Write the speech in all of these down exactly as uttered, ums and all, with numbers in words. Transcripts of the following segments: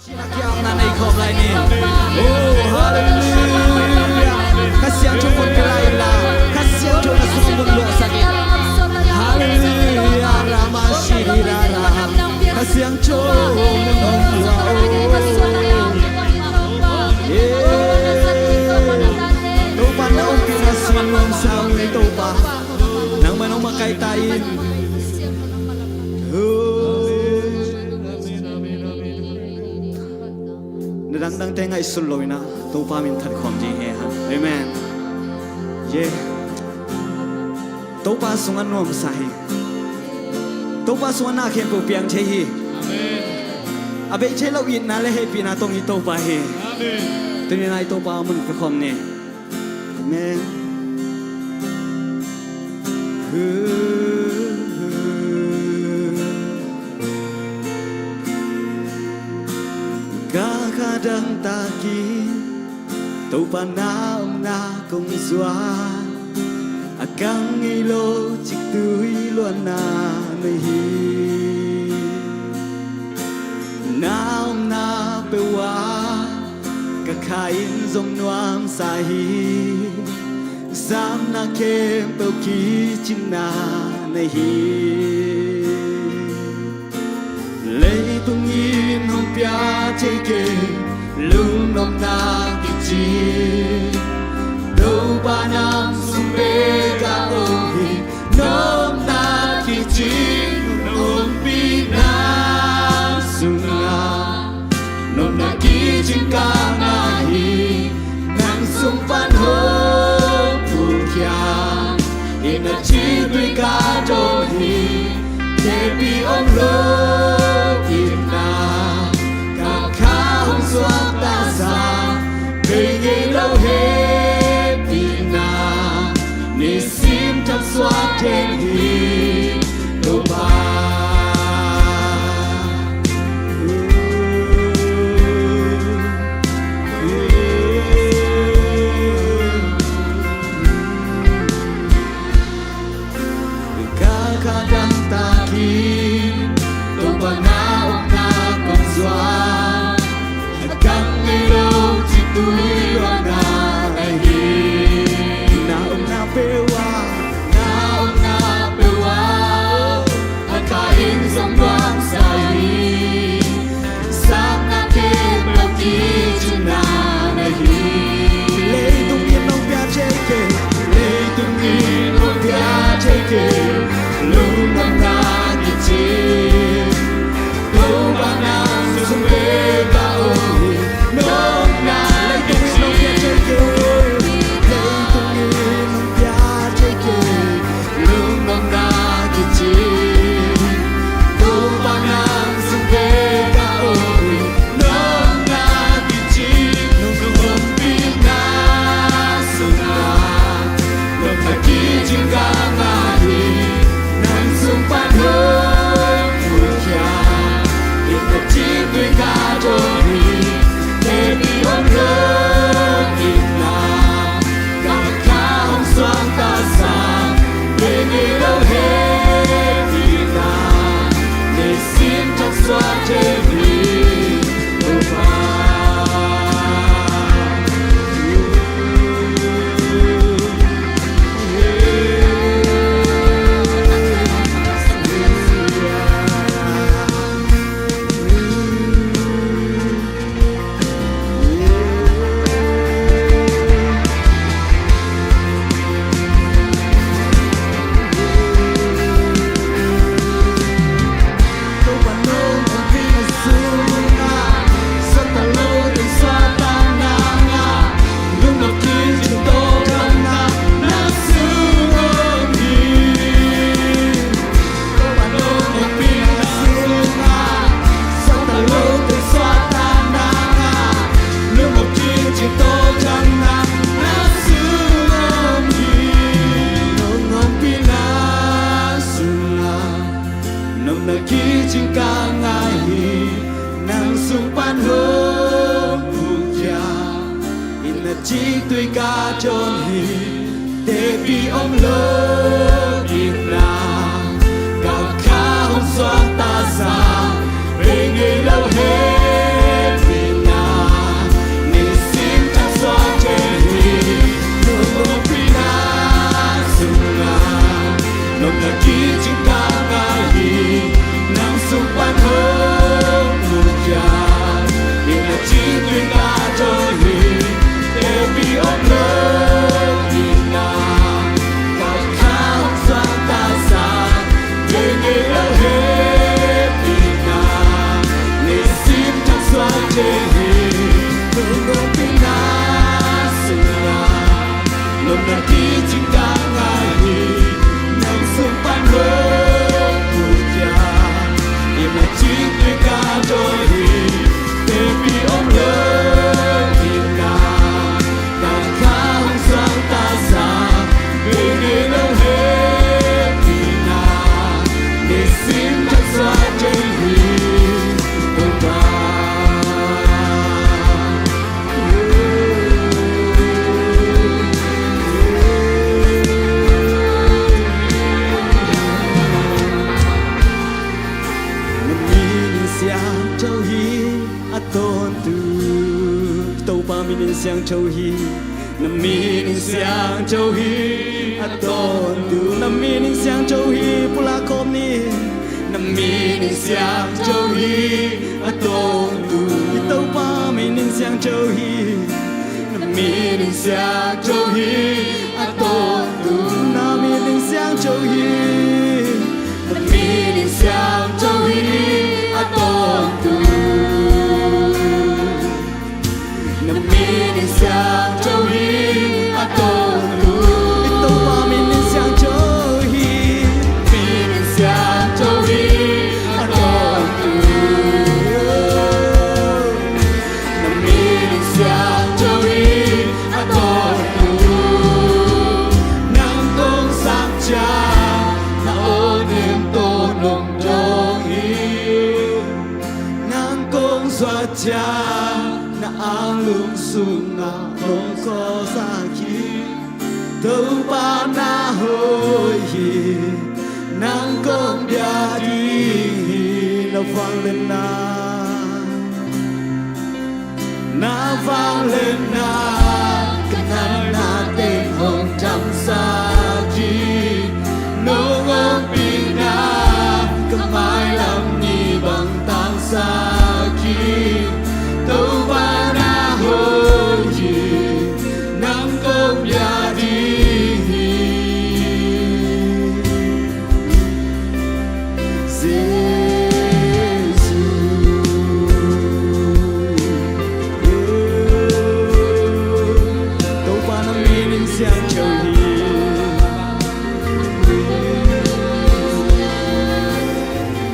Kiangna nei khawm lai ni. Oh, halleluiah. Kha Siangtho mun pia lai inla, Kha Siangtho na sung mun luahsak in. Halleluiah. Rama shiri rara. Kha Siangtho mun hong luah, oh. Yeah. Topa na ompihna sung nuamsa uh hi, Topa. Nangmah nong makaih ta in. Oh. Na dangdangte ngaihsun lo in ah Topa min phat khawm ding hi hang. Amen. Yeah. Topa sungah nuamsa hi. Topa sungah na khempeuh piang thei hi. Amen. A bei thei lo itna le hehpihna tong hi Topa hi. Amen. Tuni-in ah i Topa a mun pia khawm ni. Amen. Ka kha dangtakin Topa na omna kong zuan, a kang ngei lo ciktui luanna nei hi. Na omna peuh ah ka kha in zong nuamsa hi. Zamna khempeuh kicinna nei hi. Leitung in hong pia thei kei lungnopna kici, Topa nang sung bek a om hi. Nopna kicing ompihna sungah, nopna kicing ka ngah hi. Nang sung pan hong phukhia, itna ciktui ka dawn hi. Tepi om lo itna, ka kha hong suakta sa, bei ngei lo hehpihna nisim thak suak thei hi Topa. Ka kha dangtakin Topa na omna kong zuan, a kang ngei lo ciktui luanna nei hi. Na omna peuh ah, na omna peuh ah, a kha in zong nuamsa hi. Zamna khempeuh kicinna nei hi. Leitung in hong pia thei kei, leitung in hong pia thei kei lungnopna kici, Topa nang sung bek a om hi. Nopna kici, leitung in hong pia thei kei, leitung in hong pia thei kei lungnopna kici, Topa nang sung bek a om hi. Nopna kici, nopna ompihna sungah, nopna kicing ka ngah hi. Nang sung pan hong phukhia, itna ciktui ka dawn hi. Tepi om lo itna, ka kha hong suakta sa, bei ngei lo hehpihna nisim thak suak thei hi Topa. Nopna kicing ka ngah hi. Nang sung pan hong phukhia, itna ciktui ka dawn hi. Tepi om lo itna, ka kha hong suakta sa, bei ngei lo hehpihna Na min in siangtho hi, a tawntung. Topa min in siangtho hi. Na min in siangtho hi, a tawntung. Na min in siangtho hi, pulak khawm ni. Na min in siangtho hi, a tawntung. I Topa min in siangtho hi. Na min in siangtho hi, a tawntung. Na min in siangtho hi. Na min in siangtho hi, a tawntung. Na min in siangtho hi, a tawntung. I Topa min in siangtho hi. Min in siangtho hi, a tawntung. Na min in siangtho hi, a tawntung. Nang kong sang ciang na aw nem tawn hong dawng hi. Nang kong zuat ciang na anglum sungah hong kawsak hi. Topa na hoih hi. Nang kong bia ding hi. Na vangliatna, na vangliatna, ka natna teng hong damsak hi. Nong ompihna ka mailam ni bang tangsak hi. Topa na hoih hi. Nang kong bia ding hi. Jesu. Topa na min in siangtho hi.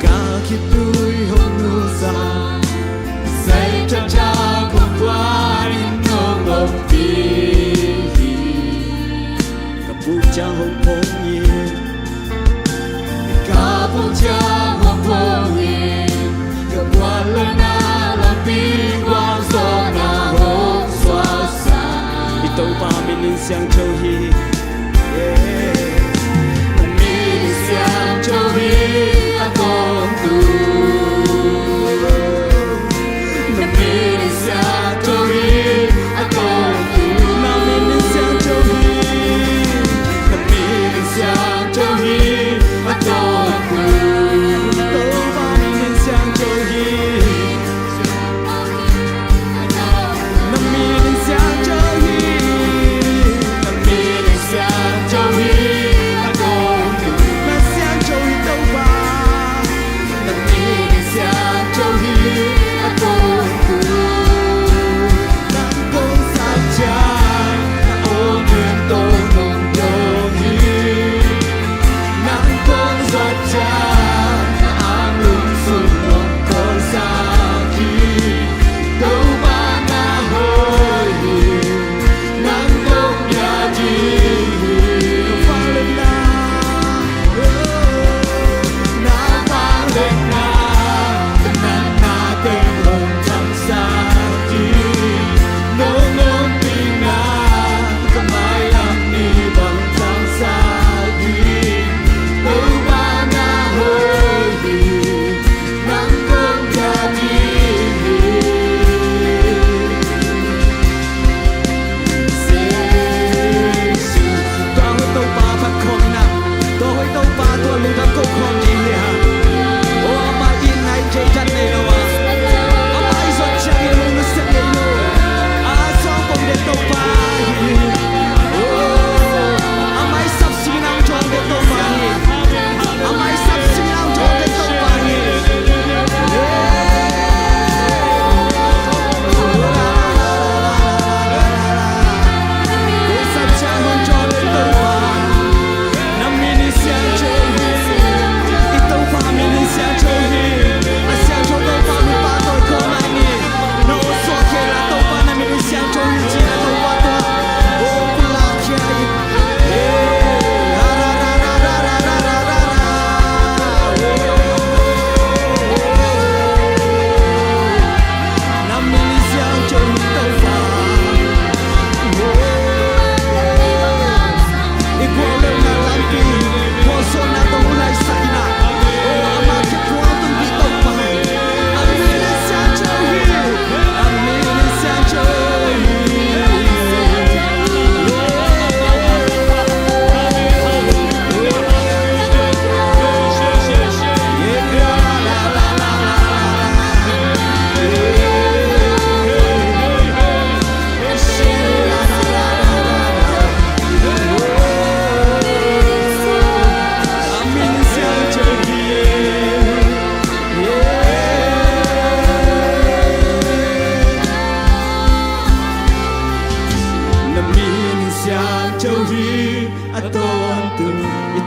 Ka khitui hong nusia, zai thakthak hong puak in hong ompih hi. Ka puk ciang hong phong in, ka puk ciang hong phong in, ka puanloina lampi gualzawhna hong suaksak. I Topa min in siangtho hi. Yeah. Na min in siangtho hi, a tawntung. Na min in siangtho hi, a tawntung. Na min in siangtho hi. Na min in siangtho hi, a tawntung. Topa min in siangtho hi. Na min in siangtho hi. Na min in siangtho hi, a tawntung. Na siangtho hi Topa. Na min in siangtho hi, a tawntung.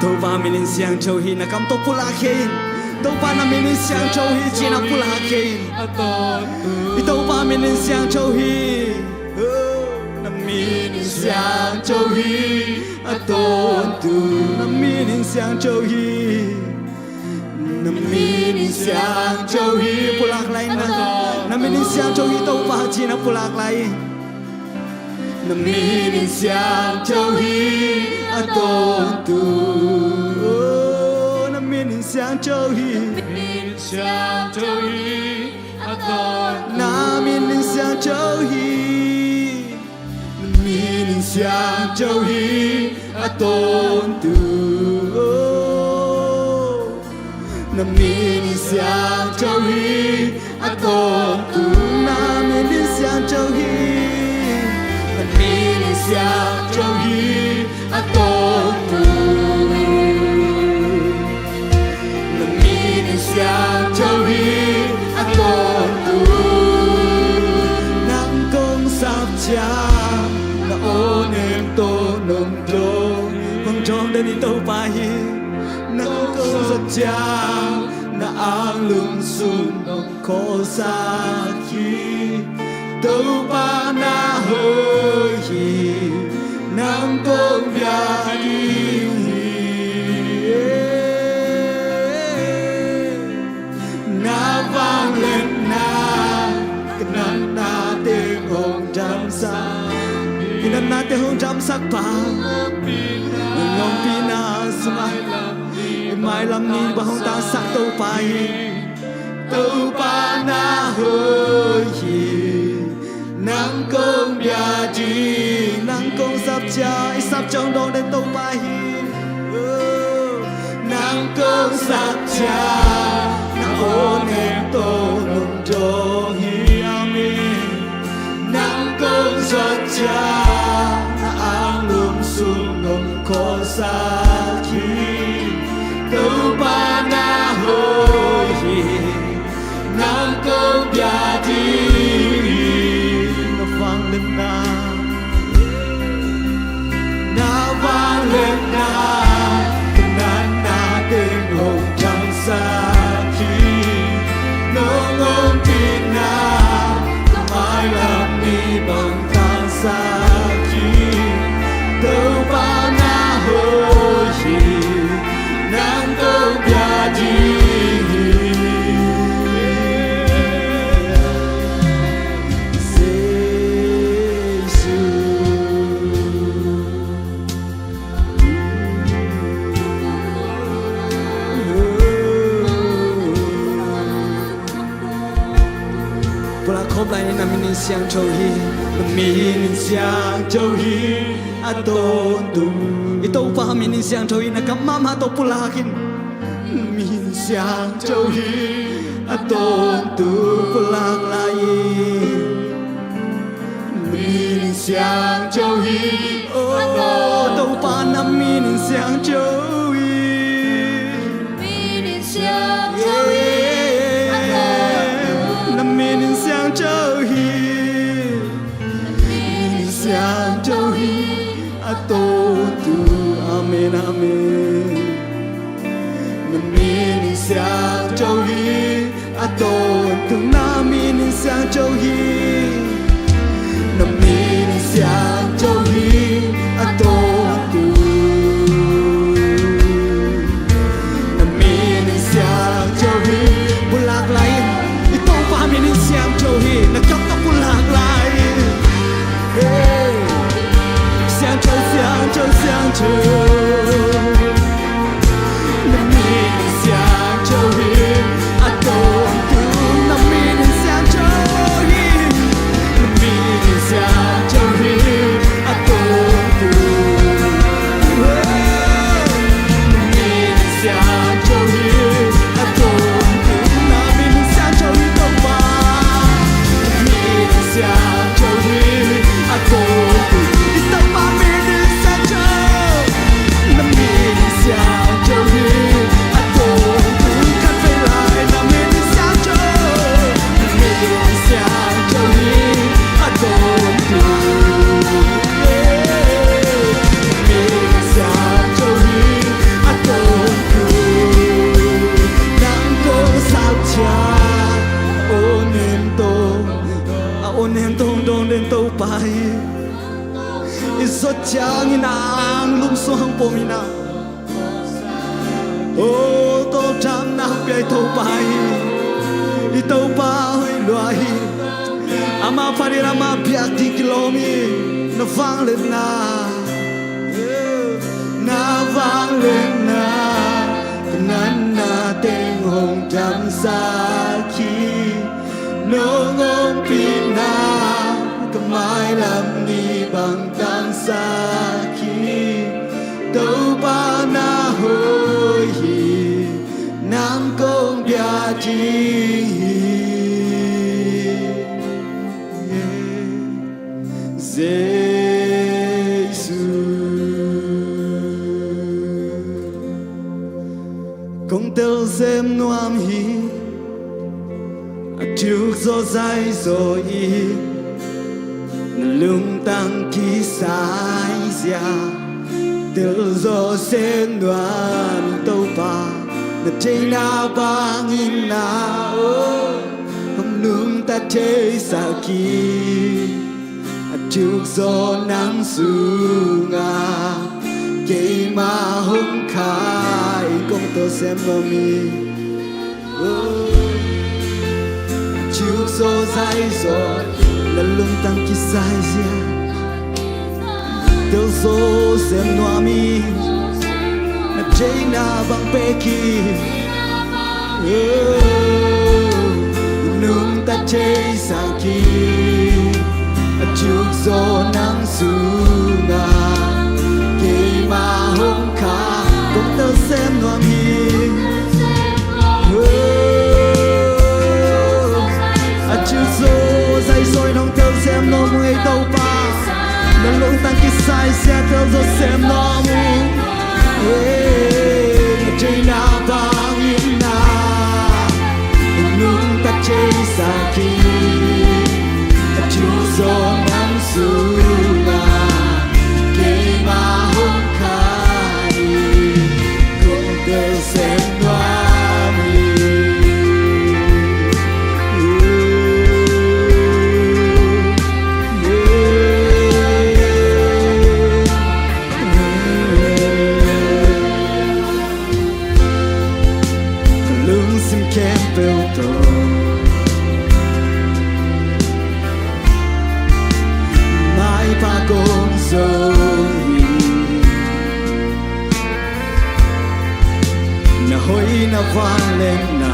Topa min in siangtho hi, na kam tawh pulak khia in. Topa na min in siangtho hi ci-in na pulak khia in. I Topa min in siangtho hi. Oh, na min in siangtho hi a tawntung. Na min in siangtho hi. Na min in siangtho hi. Pulak lai na. Na min in siangtho hi Topa ci-in na pulak lai. Na min in siangtho hi a tawntung. Oh, na min in siangtho hi. Min in siangtho hi a tawntung. Na min in siangtho hi. Na min in siangtho hi a tawntung. Oh. Na min in siangtho hi a tawntung. Na min in siangtho hi. Na min in siangtho hi a tawntung. Na min in siangtho hi a tawntung. Nang kong sap ciang na aw nem tawh nong dawng. Hong dawng den i Topa hi. Nang kong sap ciang na anglum sung nong khawlsak hi. Topa na hoih hi. Nang kong bia ding hi. Na vangliatna ka natna teng hong damsak. I natna teng hong damsak pa. Na ompihna sungah i mailam ni bang hong tangsak Topa hi. Topa na hoih hi. Nang kong bia ding. Nang kong sap ciang, i sap ciang dawng den Topa hi. Oh, nang kong sap ciang na aw nem tawh nong dawng hi. Amen. Nang kong sap ciang na anglum sung nong khawlsak hi. Topa na hoih hi. Nang kong bia ding hi. Na vangliatna, na vangliatna ka natna teng hong damsak hi. Nong ompihna ka mailam ni bang tangsak hi. Topa na hoih hi. Nang kong bia ding hi. Jesu. Pulak khawm lai ni. Na min in siangtho hi. Na min in siangtho hi a tawntung. I Topa min in siangtho hi. Na kam mahmah tawh pulak in. Na min in siangtho hi a tawntung. Pulak lai in. Min in siangtho hi. Oh, Topa na min in siangtho hi. Min in siangtho hi. Na min in siangtho hi. Min in siangtho hi a tawntung. Amen, amen. Na min in siangtho hi a tawntung. Na min in siangtho hi. Na min in siangtho hi a tawntung. Na min in siangtho hi. Pulak lai in. I Topa min in siangtho hi. Na kam tawh pulak lai in. Hey. Siangtho, siangtho, siangtho. Na min in siangtho hi a tawntung. Na min in siangtho hi. Aw, nem tong dong den Topa hi. I zot ciangin a ang lum suang pom hi na. Aw, tawldamna pia i Topa hi. I Topa hoih lua hi. Ama phat in ama biak ding kilawm hi. Na vangliatna, na vangliatna, ka natna teng hong damsak hi. Nong ompihna ka mailam ni bang tangsak hi. Topa na hoih hi, nang kong biak ding hi. Jesu. Kong tel sem nuam hi, a thuk zaw zai zaw i, na lungtang kisai zia. Tel zaw sem nuam hi Topa, na theihna bangin na, oh, hong nungta theisak hi. A thuk zaw nang sunga keima hong kha in. Kong tel sem nuam hi. Oh, a thuk zaw zai zaw, na lungtang kisai zia. Tel zaw sem nuam hi, na theihna bang pek hi. Oh, nungta theisak hi. A thuk zaw nang sunga keima hong kha. Kong tel sem nuam hi. Oh, a thuk zaw zai zaw in hong tel sem nuam ung ei Topa. Na lungtang kisai zia tel zaw sem nuam ung. Hey, na theihna bangin na hong nungta theisak hi. A thuk zaw nang sunga keima hong kha hi. Kong tel sem nuam hi. Ka lungsim khempeuh tawh maipha kong zong hi. Na hoihna vangliatna,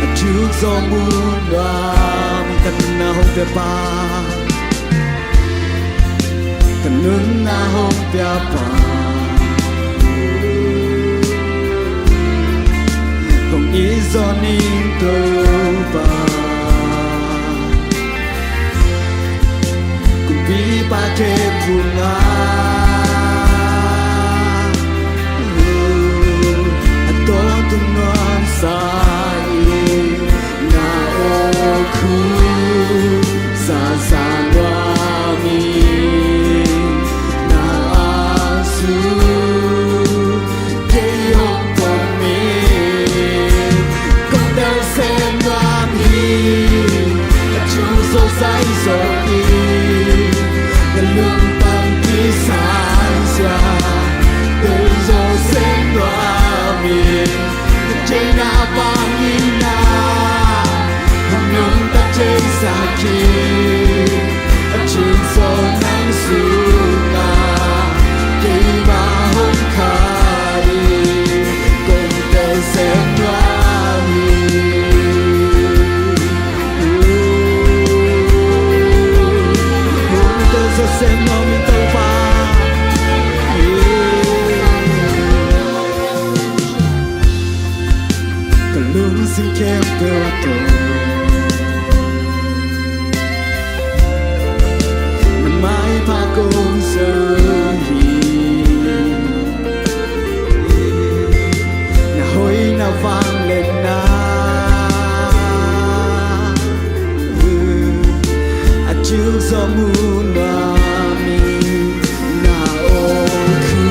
a thuk zaw mu nuam hi. Ka nunna hong pia pa, ka nunna hong pia pa, hong it zaw ning Topa. Kumpipa khempeuh a, a tawntung nuamsa in, na awlkhu zahzah nuam in, na angsu kei hong pom in. Kong tel sem nuam hi, a thuk zaw zai zaw in, na lungtang kisai zia. Tel zaw sem nuam hi, na theihna bangin na hong nungta theisak hi. A thuk zaw nang sunga keima hong kha hi. Kong tel sem nuam hi. Kong tel zaw sem nuam hi Topa. Ka lungsim khempeuh tawh na maipha kong zong hi. Na hoihna vangliatna, a thuk zaw mu nuam in, na awlkhu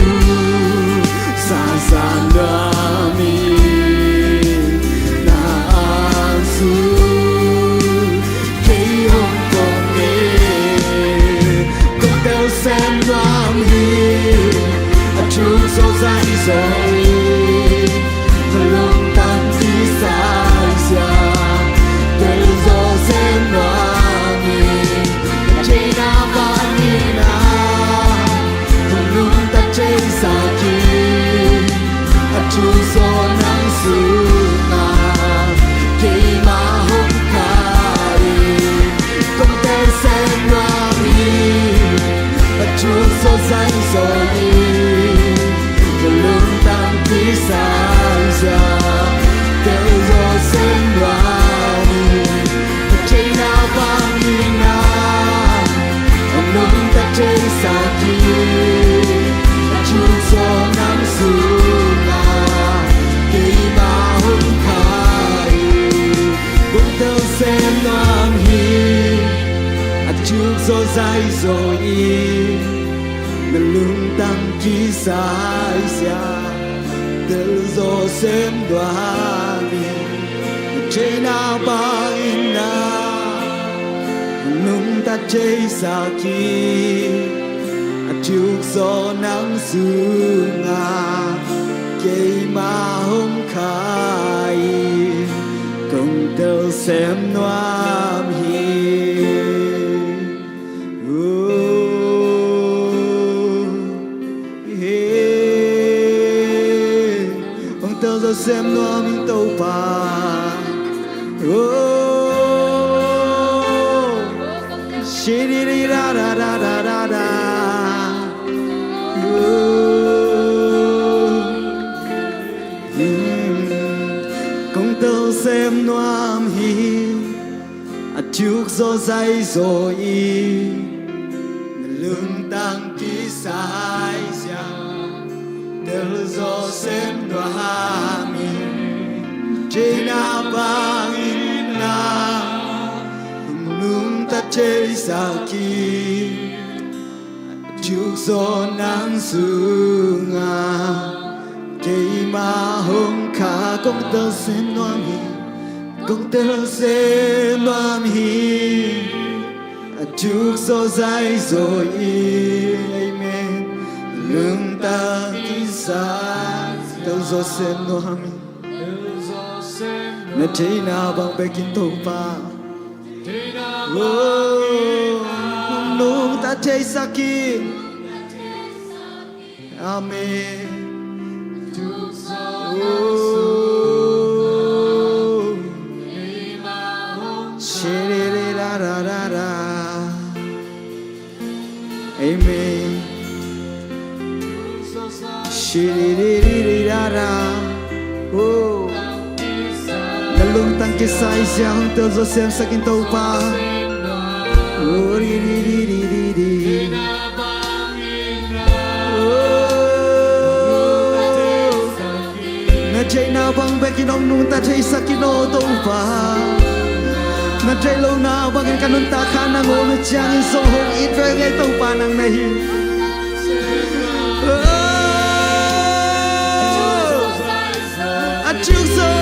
zahzah nuam in, na Sem nuam hi, a tuk zaw zai zaw i, na lungtang kisai sia, tel zaw sem nuam hi. Cheina bangin na nungta theisak hi, a tuk zaw nang sunga keima hong kha hi, kong tel sem nuam hi. Oh, yeah. Kong tel zaw sem nuam hi Topa. Oh, shiri ra ra ra ra ra ra. Oh, mm, kong tel sem nuam hi. A tuk zaw zai zaw i, na lungtang kisai sia, tel zaw sem nuam hi. Cheina bangin na nungta theisak hi, a tuk zaw nang sunga keima hong kha. Kong tel sem nuam hi, kong tel sem nuam hi. A tuk zaw zai zaw i, amen. Lungtang kisai, tel zaw sem nuam hi. Na cheina bang bekin Topa, oh, nungta theisak hi. Amen. Oh, shiri ra ra ra ra. Amen. Shiri ra ra. Oh. Na lungtang kisai sia hong tel zaw semsak in Topa. Oh, ri ri ri ri ri ri. Oh. Na cheina bang bekin hong nungta theisak in aw Topa. Na cheina bangin ka nuntak kha nangawn uh ciangin zong hong it veve Topa nang na hi. Oh. A tuk zaw,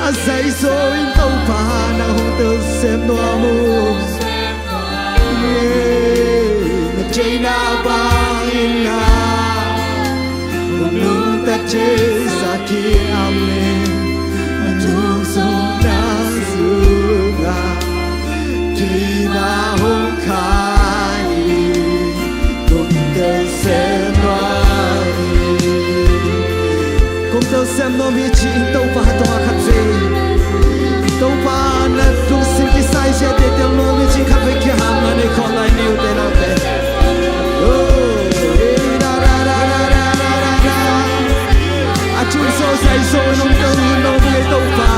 a zai zaw in Topa nang hong tel sem nuam uh. Na cheina bangin na hong nungta theisak hi. Amen. A tuk zaw nang sunga keima hong kha hi. Kong tel sem nuam hi. Kong tel sem nuam hi ci-in Topa tungah khatvei, Topa na lungsim kisai ziate tel nuam hi ci-in khatvei kiham na nei khawm lai ni ute naute. Oh, eh, ra ra ra. A tuk zaw zai zaw nong tel nuam hi Topa.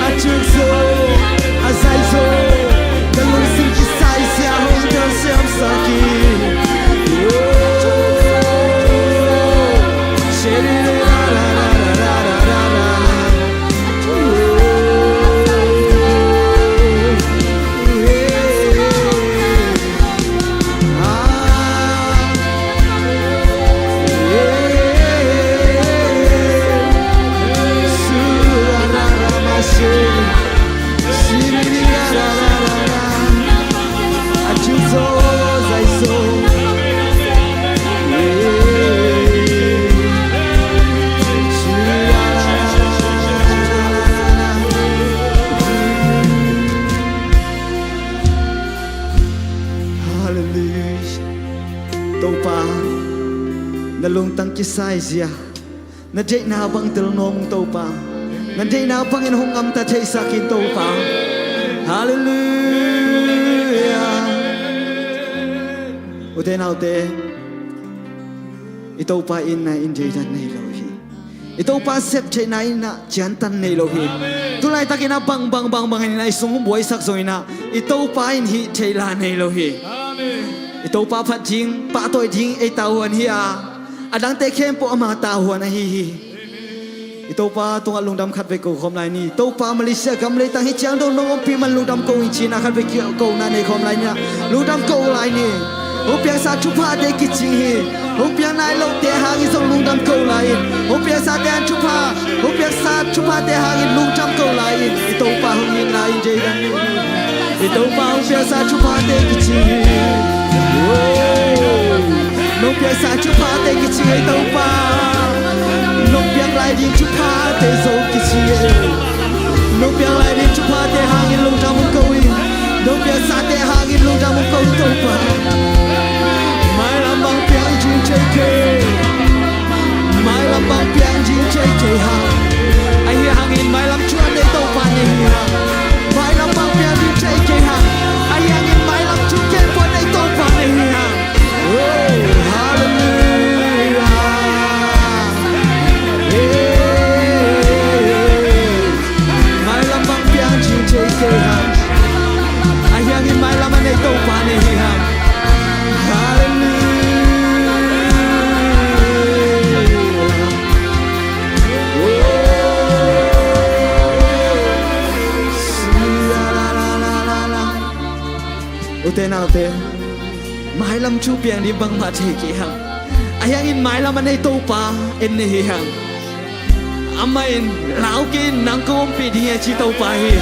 A tuk zaw, a zai zaw, na lungsim kisai zia hong tel semsak hi. Hallelujah. Topa, na lungtang kisai zia, na deihna bang tel nuam ung Topa. Na deihna bangin hong gamta theisak in Topa. Hallelujah. Ute naute, i Topa in na in deidan nei lo hi. I Topa sep theihna in na ciantan nei lo hi. Tulaitakin a bang bang bang bangin na i sung hong buaisak zongin na i Topa in hih theihla nei lo hi. I Topa phat ding, pahtawi ding ei tavuan hi a, a dangte khempeuh ama tavuan ahi hi. I Topa tungah lungdam khat vei ko khawm lai ni. Topa, Malaysia gam leitang hi ciang dong nong ompih man lungdam ko ing ci-in a khat vei ko na nei khawm lai ni. Lungdam ko lai ni. Hong piangsa thuphate kicing hi. Hong piang nai lote hangin zong lungdam ko lai in. Hong piangsate hang thupha, hong piangsa thuphate hangin lungdam ko lai in. I Topa hong it lai in, Jaidan. I Topa hong piangsa thuphate kicing hi. Nong piangsa thuphate kicing hi, Topa. Nong piang lai ding thuphate zong kicing hi. Nong piang lai ding thuphate hangin lungdam ung ko hi. Nong piangsate hangin lungdam ung ko hi, Topa. Mailam bang piang ding thei kei. Mailam bang piang ding thei kei hang. Ahi hangin mailam thu a nei Topa na hi hang. Mailam bang piang ding thei kei hang. Ahi hangin mailam thu khempeuh a nei Topa na hi hang. Oh, hallelujah. Hey. Mailam bang piang ding thei kei hang. Ahi hangin mailam a nei Topa na hi hang. Hallelujah. Ute naute, mailam thu piang ding bangmah thei kei hang. Ahi hangin mailam a nei Topa en na hi hang. Amah in lau kei in, nang kong ompih ding hi a ci Topa hi.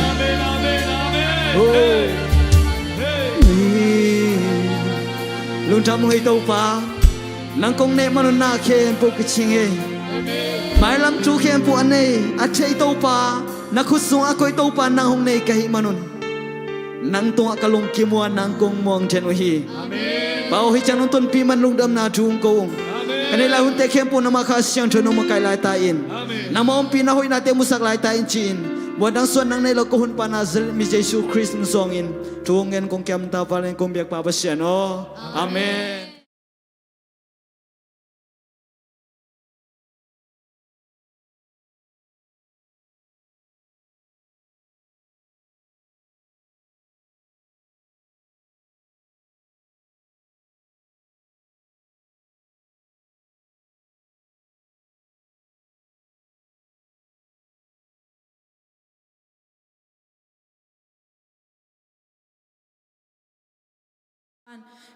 Oh. Lungdam hi Topa. Nang kong neih man un na khempeuh kicing hi. Mailam thu khempeuh a nei a thei Topa, na khut sung a koih Topa nang hong nei ka hih man un, nang tungah ka lungkim uh a nang kong muang den uh hi. Amen. Pa aw, hih ciang nong tonpih man lungdamna thu hong ko ung. Amen. Ka neih lai hunte khempeuh nangmah Kha Siangtho in hong makaih lai ta in. Amen. Nangmah ompihna hoihnate musak lai ta in ci-in, buan dang suan nang nei lo ka hun pa Nazareth mi Jesu Khrist min suangin thu hong ngen kong kiam ta, val in kong biak Pa Pasian aw. Amen. Amen.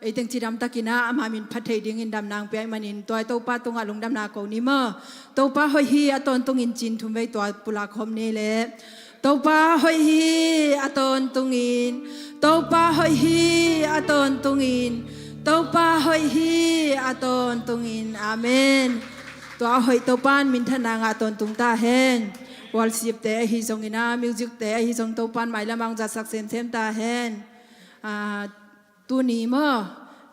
Ei teng cidam takin ah ama min phat thei dingin damna hong pia ahih manin tua Topa tungah lungdamna ko ni maw. Topa hoih hi, a tawntungin cin thum vei tua pulak khawm ni leh. Topa hoih hi, a tawntungin. Topa hoih hi, a tawntungin. Topa hoih hi, a tawntungin. Amen. Tua a hoih Topa in minthanna ngah tawntung ta hen. Worship te ahi zongin ah, music te ahi zong Topa in mailam ah hong zatsak semsem ta hen. Ah, tuni maw,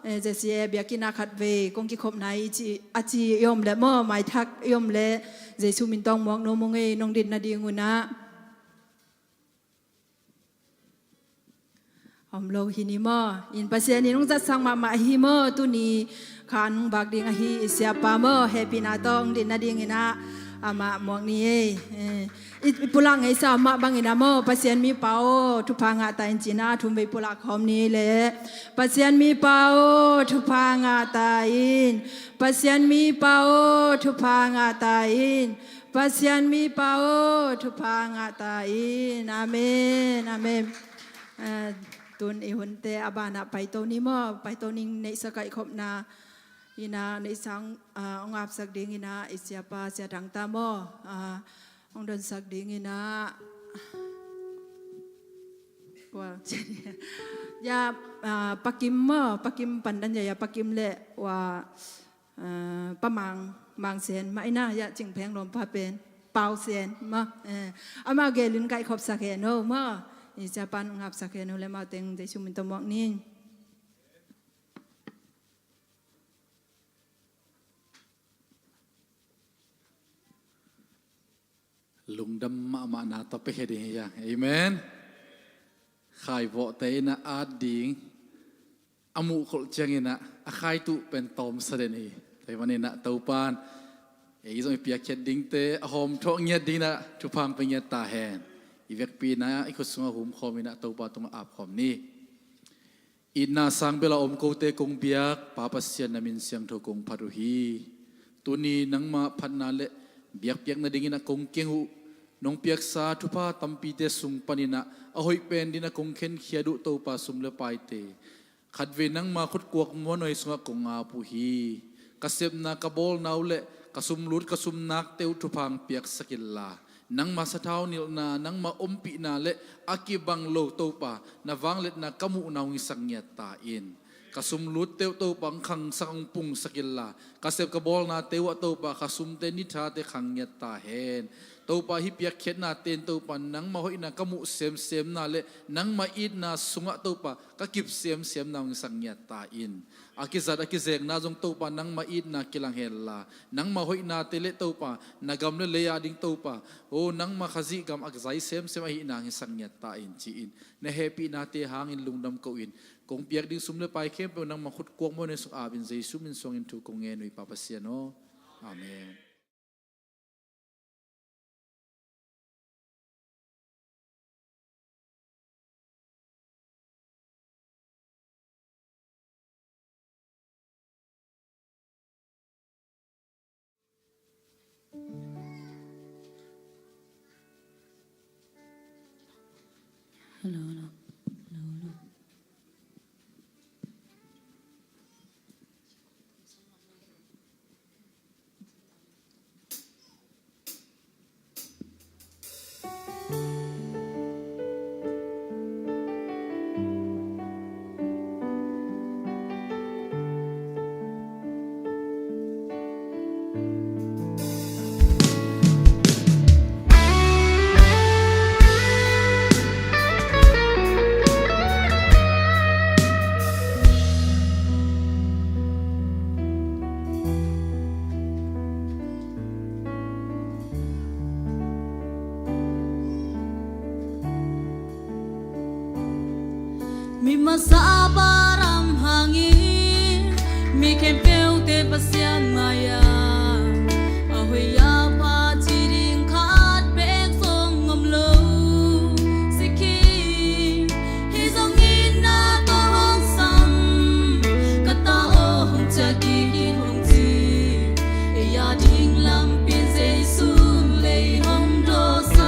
eh, Z C A biakinn ah khat vei kong kikhopna i ci, a ci i om leh maw, maithak i om leh Jesu min tawh muak nuam ung ei, nong din nading un ah. Om lo hi ni maw. In Pasian in hong zatsak mahmah hi maw, tuni kha an hong bak ding ahi i siapa maw, hehpihna tawh hong din nadingin ah amah muak ni ei. Eh, i, i pulak ngeisa mah bangin ah maw, Pasian mipa aw, thupha ngah ta in ci-in ah thum vei pulak khawm ni leh. Pasian mipa aw, thupha ngah ta in. Pasian mipa aw, thupha ngah ta in. Pasian mipa aw, thupha ngah ta in. Amen. Amen. Eh, tun i hunte a banah paito ni maw, paito ning neihsa kaihkhopna in ah neihsa hong, ah, hong apsak dingin ah i siapa Sia Thang ta maw, ah, hong donsak dingin ah. Kua, ya, ah, Pa Kim maw, Pa Kim pandan ya, ya Pa Kim leh ua, ah, Pa Mang, Mang Sen mah in ah, ya Cing Pheng lawmpa pen Pau Sen maw, eh, amau gelin kaihkhopsak hen o maw. I siapa in hong apsak hen o leh amau teng Jesu min tawh muak ni. Lungdam mahmahna tawh pia khia ding hi hang. Amen. Khaivawhte in ah at ding a muhkholh ciangin ah a khaituh pen tawmsa den hi. Tua ahih manin ah Topa in ei zong i piakkhiat dingte a hawmthawh ngiat dingin ah thupha hong pia ngiat ta hen. I vekpi in ah i khut sungah humkhawm in ah Topa tungah apkhawm ni. Itna sang bel a om kote kong biak, Pa Pasian na min siangtho kong phat uh hi. Tuni nangma phatna le Biakpiak nadingin a kong keng uh, nong piaksa thupha tampite sung panin ah a hoih pen dingin a kong khenkhiat uh Topa, sum le paite khatvei nangma khutkuak muanhuai sungah kong ap uh hi. Ka sepna, ka bawlna uh le ka sumlut ka sumnakte uh thupha hong piaksak inla, nangma sathau nilhna, nangma ompihna le a kibang lo Topa, na vangliatna ka muhna hong hisak ngiat ta in. Ka sumlutte uh Topa hong khangsak, hong pungsak inla, ka sep ka bawlnate uh ah Topa ka sumte, nithate khang ngiat ta hen. Topa, hih piakkhiatnate in Topa nangma hoihna ka muh semsemna le nangma itna sungah Topa ka kip semsemna hong hisak ngiat ta in. A kizat a kizekna zong Topa nangma itna kilang henla, nangma hoihnate le Topa na gam le lei a ding Topa, o nangma Khazih gam a zai semsem ahihna hong hisak ngiat ta in, ci-in na hehpihnate hangin lungdam ko-in, kong piak ding sum le pai khempeuh nangma khutkuak muanhuai sung apin Jesu min suangin thu kong ngen uh hi, Pa Pasian aw. Amen. Hello, hello. Hello, hello. Mi masa a pa ram hangin mi khempeuhte Pasian mai-ah a hoih a pha ci ding khat beek zong om lo. Sikin hih zong itna tawh hong sam, ka ta aw hong ciah kik in hong ci. Ei a ding lampi Jesu lei hong dawhsak.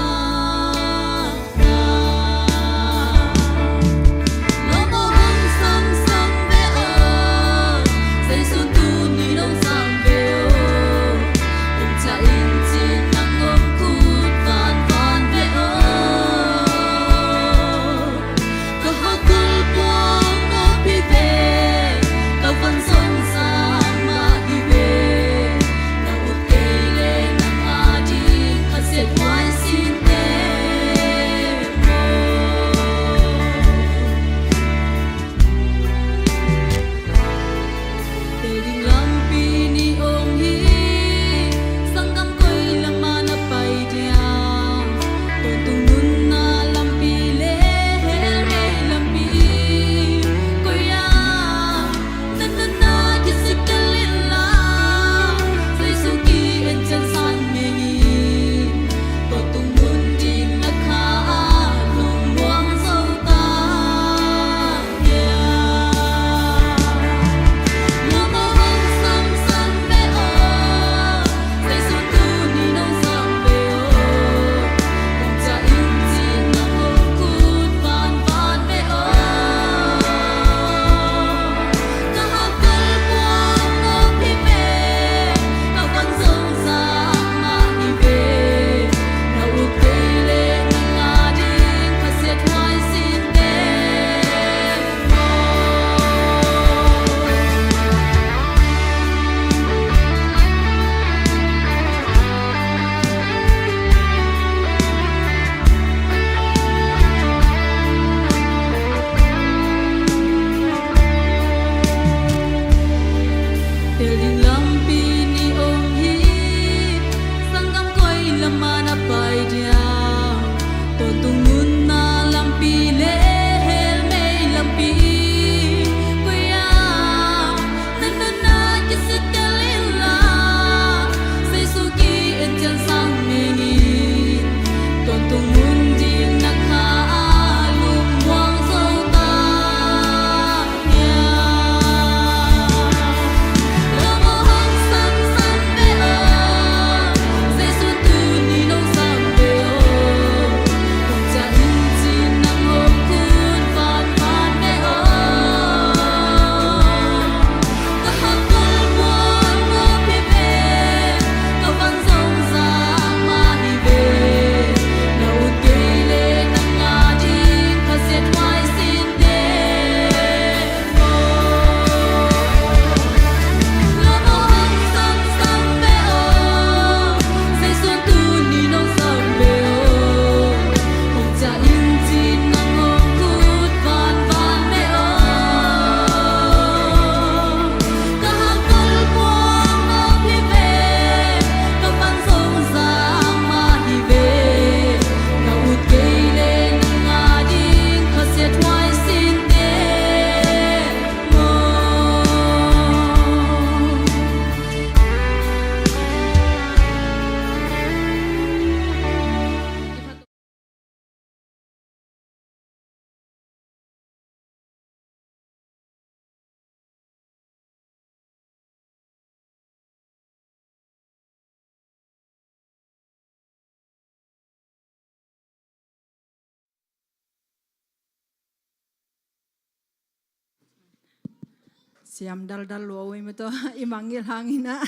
Siam daldal lua uh ei maw, tua i mangngilh hangin ah,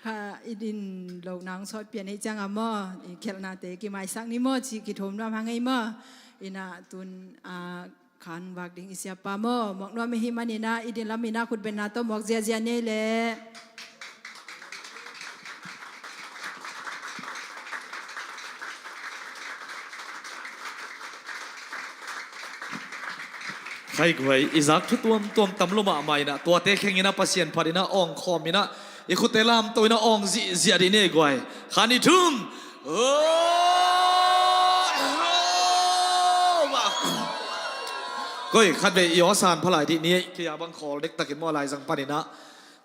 kha i din loh nang sawt pian ei ciangah maw, i khelhnate kimaisak ni maw, ci kithum nuam hang ei maw. Inah tun a khan vak ding i siapa maw, muak nuam i hih manin ah i din lamin ah khutbenna tawh muak ziahziah ni ei leh. Khai guai, i zak thu tuamtuam tam lua mahmah inah, tuate kheng inah Pasian phat inah awng khawm inah, i khutte lamto inah awng zihziah dih ni ei guai. Khan i thum. Koi, khatvei i awsan phalai dih ni ei, kei a bang khawl dektakin maw, a laizang pan inah.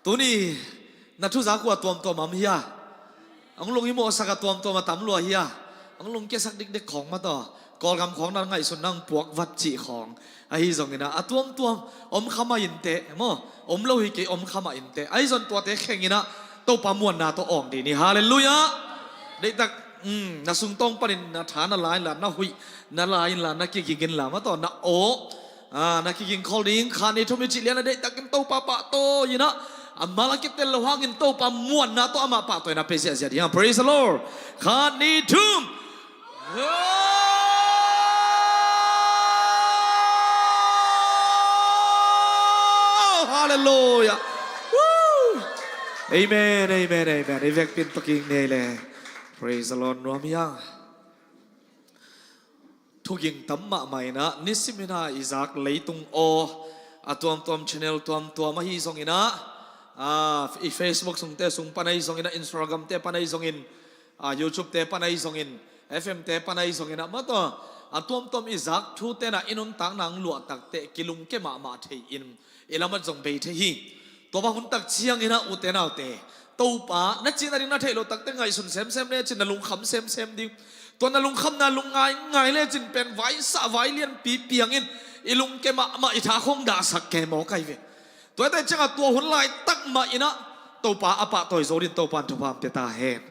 Tuni na thuzak uh a tuamtuam am hia? Ang lung i mawhsak a tuamtuam a tam lua hia? Ang lung kiasak dikdek khawng mataw, Kawlgam khawng na ngaihsun nang puak vat cih khawng. Ahi zongin ah a tuamtuam om kha mah inteh maw, om lo hi kei, om kha mah inteh. Ahi zong tuate kheng inah Topa muanna tawh awng dih ni. Halleluiah. Deihtak, um, na sungtawng panin na tha na la inla, na huih na la inla, na kiging inla mataw, na aw, a, na kiging khol ding. Khan i thum i cih lian a deihtakin Topa pahtawi inah, a mal a kitel lo hangin Topa muanna tawh amah pahtawina pe ziahziah ding. Praise the Lord. Khan i thum. Oh, hallelujah. Woo. Amen, amen, amen. I vekpi in tawh kiging ni ei leh. Praise the Lord. Nuam hiang. Thuging tam mahmah inah, nisim inah i zak leitung aw a tuamtuam, channel tuamtuam ahi zongin ah, a, i Facebook sungte sung pan ahi zongin ah, Instagram te pan ahi zongin, a, YouTube te pan ahi zongin, F M te pan ahi zongin ah mataw, a tuamtuam i zak thute inah i nuntakna ang luah takteh kilungke mahmah thei in, i lamat zong bei thei hi. Tua bang hun tak ciangin ah ute naute, Topa na cihna ding na theih loh takteh ngaihsun semsem lecin na lungkham semsem ding. Tua na lungkhamna lungngai ngai lecin pen vaisah vai lianpi piangin i lungke mahmah, i tha khawng dahsak kei maw kai ve. Tuate ciangah tua hun laitak mah inah Topa a pahtawi zo dingin Topa in thupha pia ta hen.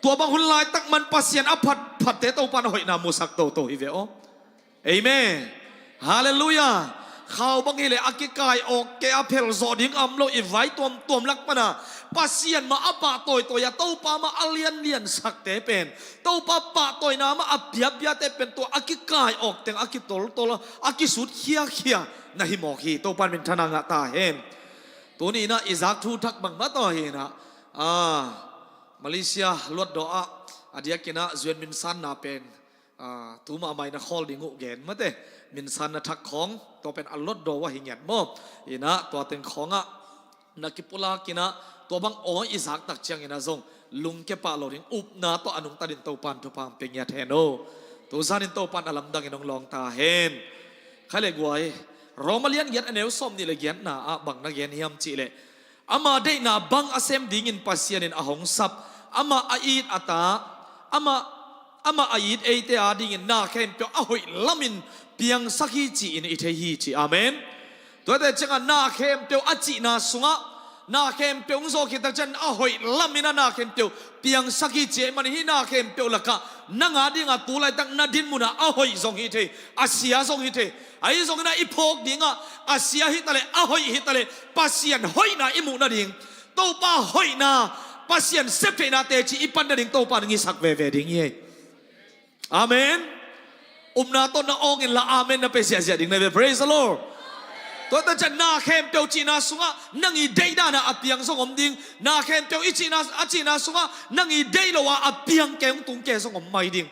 Tua bang hun laitak man Pasian a phatphatte Topa in a hoihna musak toto hi ve aw. Amen. Halleluiah. Khau bang hileh a kikai awk kei a phelzawh ding a om lo, i vai tuamtuam lak pana Pasian mah a pahtawitawi a, Topa mah a lianliansakte pen, Topa pahtawina mah a piapiate pen tua a kikai awk teng a kitoltol a, a kisut khiakhia na hi mawk hi. Topa in minthanna ngah ta hen. Tuni inah i zak thu thak bang mataw hi inah, a, Malaysia luatdaw ah a diakin ah zuan minsanna pen, a, tu mahmah inah khawl ding uh gen mate, minsanna thak khawng tua pen a luatdaw uh ahi ngiat maw. Inah tua teng khawngah na kipulak inah tua bang aw i zak tak ciangin ah zong lungke pah lo ding upna tawh a nungta dingin Topa in thupha pia ngiat hen aw. Tuzanin Topa in a lamdangin hong lawng ta hen. Khai le guai, Roma lian giat a neu sawm nih le giatna ah bang na gen hiam cih leh, ama deihna bang a sem dingin Pasian in a hong sap, amah a it a ta, amah, amah a it eite adingin na khempeuh a hoih lamin piangsak hi ci-in i thei hi ci. Amen. Tuate ciangah na khempeuh a cihna sungah, na khempeuh hong zawh khit tak ciang a hoih lamin a na khempeuh piangsak hi ci ahih manin hih na khempeuh lakah nang adingah tu laitak na dinmunah a hoih zong hi thei, a sia zong hi thei. Ahi zongin ah i phawk dingah a sia hi taleh, a hoih hi taleh, Pasian hoihna i muh nading, Topa hoihna, Pasian septheihna teci i pan nading Topa in ngisak veve ding hi. Amen. Upna tawh na awng inla amen na pe ziahziah ding na hi ve. Praise the Lord. Tuate ciang na khempeuh cihna sungah nang i deih danah a piang zong om ding. Na khempeuh i cihna, a cihna sungah nang i deih lo a a piang kei hong tung kei zong om mai ding.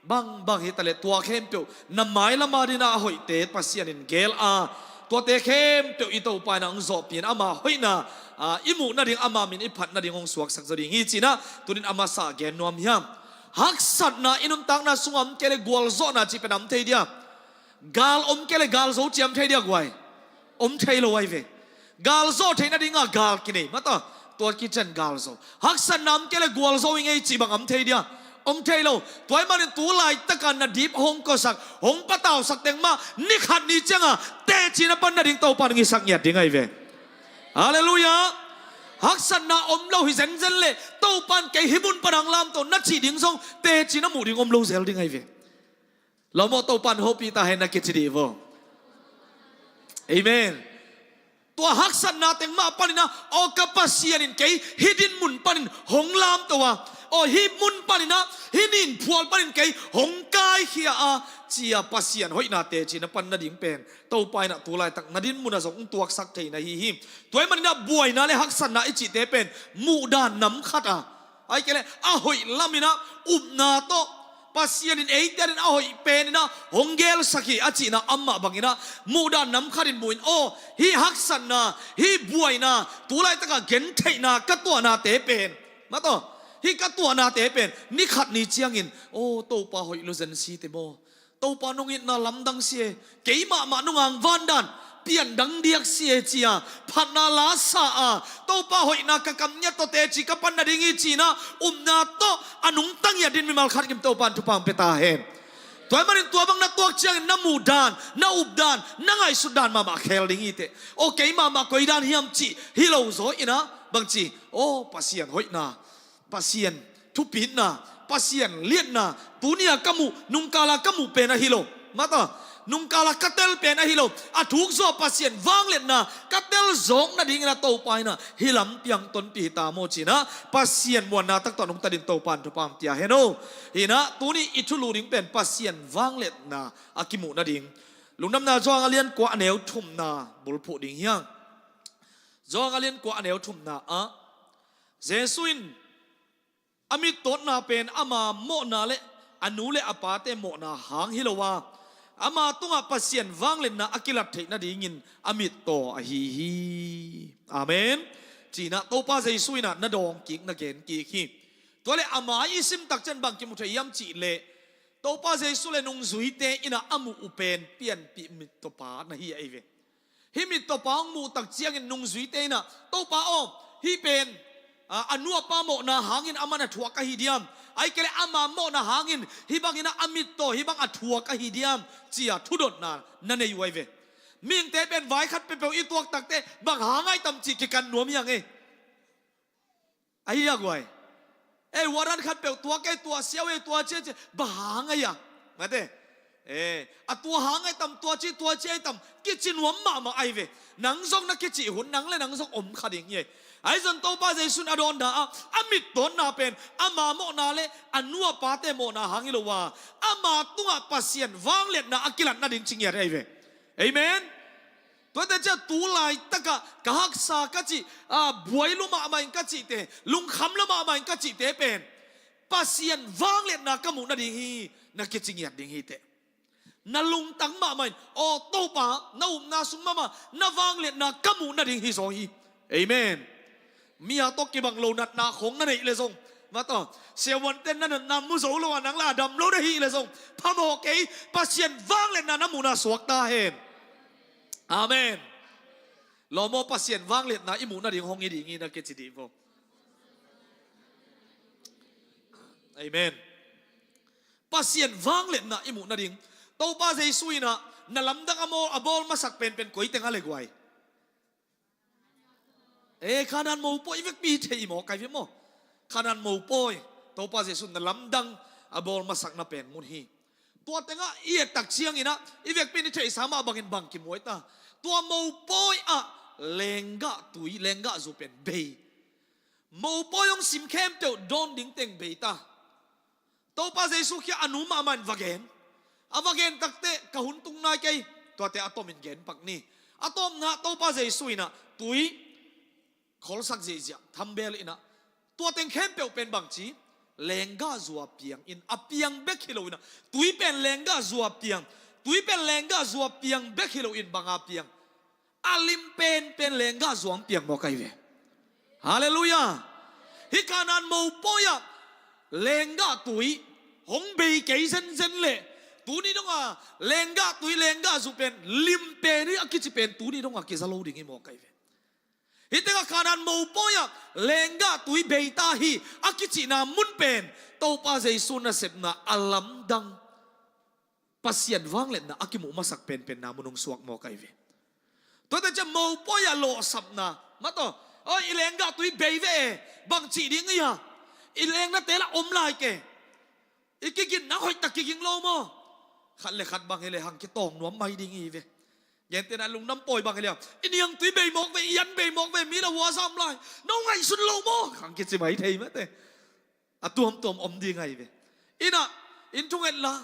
Bangbang hi taleh tua khempeuh na mailam adingin a hoihte Pasian in gel a, tuate khempeuh i Topa in hong zawhpih in ama hoihna, a, i muh nading, ama min i phat nading hong suaksak zaw ding hi ci-inah tunin a masa gen nuam hiam? Haksatna i nuntakna sungah om kei leh gualzawhna cih pen a om thei dia? Gal om kei leh gal zo cih a om thei dia guai? Om thei lo ahi ve. Gal zawh theih nadingah gal kinei mata, tua kician gal zo. Haksatna om kei leh gualzo i ngei cih bang a om thei dia? Om thei lo. Tua ahih manin tu laitaka na dip hong kosak, hong patausak teng mah ni khat ni ciangah teci na pan nading Topa in ngisak ngiat ding ahi ve. Halleluiah. Haksatna om lo hi zenzen leh Topa in kei hih mun pan hong lamto na cih ding zong teci na muh ding om lo zel ding ahi ve. Lo maw, Topa in hopih ta hen na kici dih vo. Amen. Tua haksatna teng mah panin ah, aw ka Pasian in kei hih dinmun panin hong lamto a, aw hih mun panin ah, hih ninphual panin kei hong kaikhia a, ci-a Pasian hoihna teci na pan nading pen Topa in ah tu laitak na dinmun ah zong hong tuaksak thei na hi hi. Tua ahih manin ah buaina le haksatna i cihte pen muhdan nam khat a, ahih kei leh a hoih lamin ah upna tawh Pasian in eite adingin a hoih penin ah hong gelsak hi a cihna amah bangin ah muhdan nam khatin mu in, aw hih haksatna, hih buaina, tu laitak a gentheihna ka tuahnate pen, mah tawh, hih ka tuahnate pen ni khat ni ciangin, aw Topa hoih lo zen si te maw? Topa nong itna lamdang si e, kei mahmah nong angvan dan piandang diak si e, ci-a phatna la sa a, Topa hoihna ka kam ngiat tawh teci ka pan nading hi ci-in ah upna tawh a nungta ngiat dingin mimal khat kim Topa in thupha hong pia ta hen. Tua ahih manin tua bang na tuak ciangin na muhdan, na updan, na ngaihsutdan mahmah khel ding hi teh. Aw kei mahmah koi dan hiam cih hi lo zaw in ah bangci, aw Pasian hoihna, Pasian thupitna, Pasian liatna, tuni-a ka muh, nungkala ka muh pen ahi lo, mah tawh, nungkala ka tel pen ahi lo, a thuk zawh Pasian vangliatna ka tel zawk nadingin ah Topa in ah hih lam piang tonpih hi ta maw ci-in ah Pasian muanna tak tawh nungta dingin Topa in thupha hong pia hen aw. Hi in ah tuni i thulu ding pen Pasian vangliatna a kimuh nading. Lungdamna Johan a lian kua a neu thumna bulphuh ding hi hang. Johan a lian kua a neu thumna ah Jesu in a mittawtna pen ama mawhna le a nu le a pate mawhna hang hi lo a, ama tungah Pasian vangliatna a kilat theih nadingin a mittaw ahi hi. Amen. Ci-in ah Topa Jesu in ah na dawng kik, na gen kik hi. Tua leh a mai i sim tak ciang bang kimu thei hiam cih leh Topa Jesu le nungzuite in ah a muh uh pen pianpih mittawpa na hi ahi ve. Hih mittawpa hong muh tak ciangin nungzuite in ah, Topa aw, hih pen, a, a nu a pa mawhna hangin aman a thuak ahi diam? Ahih kei leh ama mawhna hangin hih bangin ah a mittaw hih bang a thuak ahi diam? Ci-a thudotna na nei uh ahi ve. Mihingte pen vai khat peuhpeuh i tuak tak teh bang hang ahi tam cih kikan nuam hi hang e. Ahi a guai. Ei, warrant khat peuh tua kei, tua siau ei, tua cia cia, bang hang ahi a? Mate. Eh, a tua hang ahi tam, tua ci, tua ci ahi tam, kici nuam mahmah ahi ve. Nang zong na kici hun, nang le nang zong om kha ding hi. Ahi zong Topa Jesu in a dawnna ah, a mittawnna pen ama mawhna le a nu a pate mawhna hang hi lo a, ama tungah Pasian vangliatna a kilat nading ci ngiat ahi ve. Amen. Tuate ciah tu laitakah ka haksa ka cih, a, buai lua mahmah ing ka cihte, lungkham lua mahmah ing ka cihte pen Pasian vangliatna ka muh nading hi, na kici ngiat ding hi teh. Na lungtang mahmah in, aw Topa, na upna sung mahmah na vangliatna ka muh nading hi zaw hi. Amen. Mi a tawh kibang lo natna khong na neih leh zong, mah tawh, siavuante'n na natna mu zo lo a, nang lah a dam lo na hih leh zong, phamawh kei, Pasian vangliatna na muhna suak ta hen. Amen. Lawm aw, Pasian vangliatna i muh nading hong hi ding hi, na kici dih vo. Amen. Pasian vangliatna i muh nading. Topa Jesu in ah na lamdang a maw, a bawl masak penpen koi teng a le guai? Eh, Kanaan mopawi i vekpi thei i maw, kai ve maw? Kanaan mopawi, Topa Jesu na lamdang a bawl masakna pen mun hi. Tua tengah i et tak ciangin ah i vekpi in i theihsa mah bangin bang kimuai ta? Tua mopawi ah lenggah tui, lenggah zu pen bei. Mopawi hong sim khempeuh dawn ding teng bei ta. Topa Jesu kiang a nu mahmah in va gen. A va gen tak teh ka hun tung nai kei. Tuate a tomin gen pak ni. A tawpna Topa Jesu in ah tui kholsak ziahziah, thambel in ah, tua teng khempeuh pen bangci, lenggah zu a piang in, a piang bek hi lo in ah, tui pen lenggah zu a piang, tui pen lenggah zu a piang bek hi lo in bang a piang? A lim penpen lenggah zu a piang mawk ahi ve. Halleluiah. Hih Kanaan mopawi ah lenggah tui hong bei kei zenzen leh, tuni dong a lenggah tui, lenggah zu pen lim pen hi a kici pen tuni dong a kiza lo ding hi mawk ahi ve. Hih tengah Kanaan mopawi ah lenggah tui bei ta hi a kicihna mun pen Topa Jesu nasepna a lamdang, Pasian vangliatna a kimuh masak penpenna mun hong suak mawk ahi ve. Tuate ciah mopawi ah lawhsapna, mah tawh, oi, i lenggah tui bei ve e, bang cih ding hi a? I lengnate lah om lai ke. I kiginna hoihtak kiging lo maw? Khat le khat bang hi leh hang kitawng nuam mai ding hi ve. Gentehna lungdam pawi bang hi liang. I niangtui bei mawk ve, i an bei mawk ve, mi la hua zam lai. No ngaihsun lo maw? Khang kici mai thei mate. A tuamtuam om ding ahi ve. Ina, in thunget la.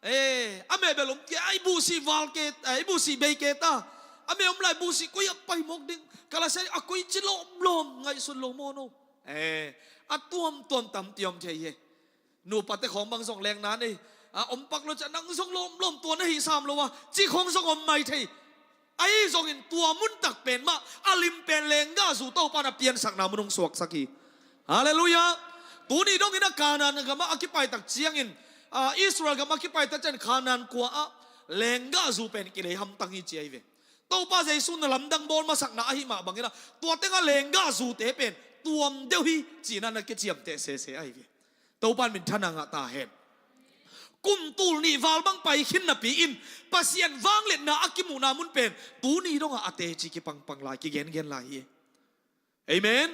Eh, a meh bel om kei, a i buhsih val kei, a i buhsih bei kei ta. A meh om lai buhsih koi a pai mawk ding. Ka la sia a koi ci lawmlawm ngaihsun lo maw no. Eh, a tuamtuam tampi om thei hi. Nupate khawng bang zong lengna nei. A om pak lo cia nang zong lawmlawm tua na hi sam lo a. Ci khawng zong om mai thei. Ahi zongin tua mun tak pen mah a lim pen lenggahzu Topa na piansakna mun hong suaksak hi. Halleluiah. Tuni dongin a Kanaan gamah a kipai tak ciangin, a, Israel gamah a kipai tak ciangin Kanaan khua ah lenggahzu pen kilei hamtang hi ci ahi ve. Topa Jesu na lamdang bawl masakna ahi mah bangin a tua tengah lenggahzute pen tuam deuh hi cina na kiciamteh sese ahi ve. Topan minthanna ngah ta hen. Kum tul nih val bang pai khin napi in Pasian vangliatna a kimuhna mun pen tuni dongah a teci kipangpang lai, kigengen lai hi. Amen.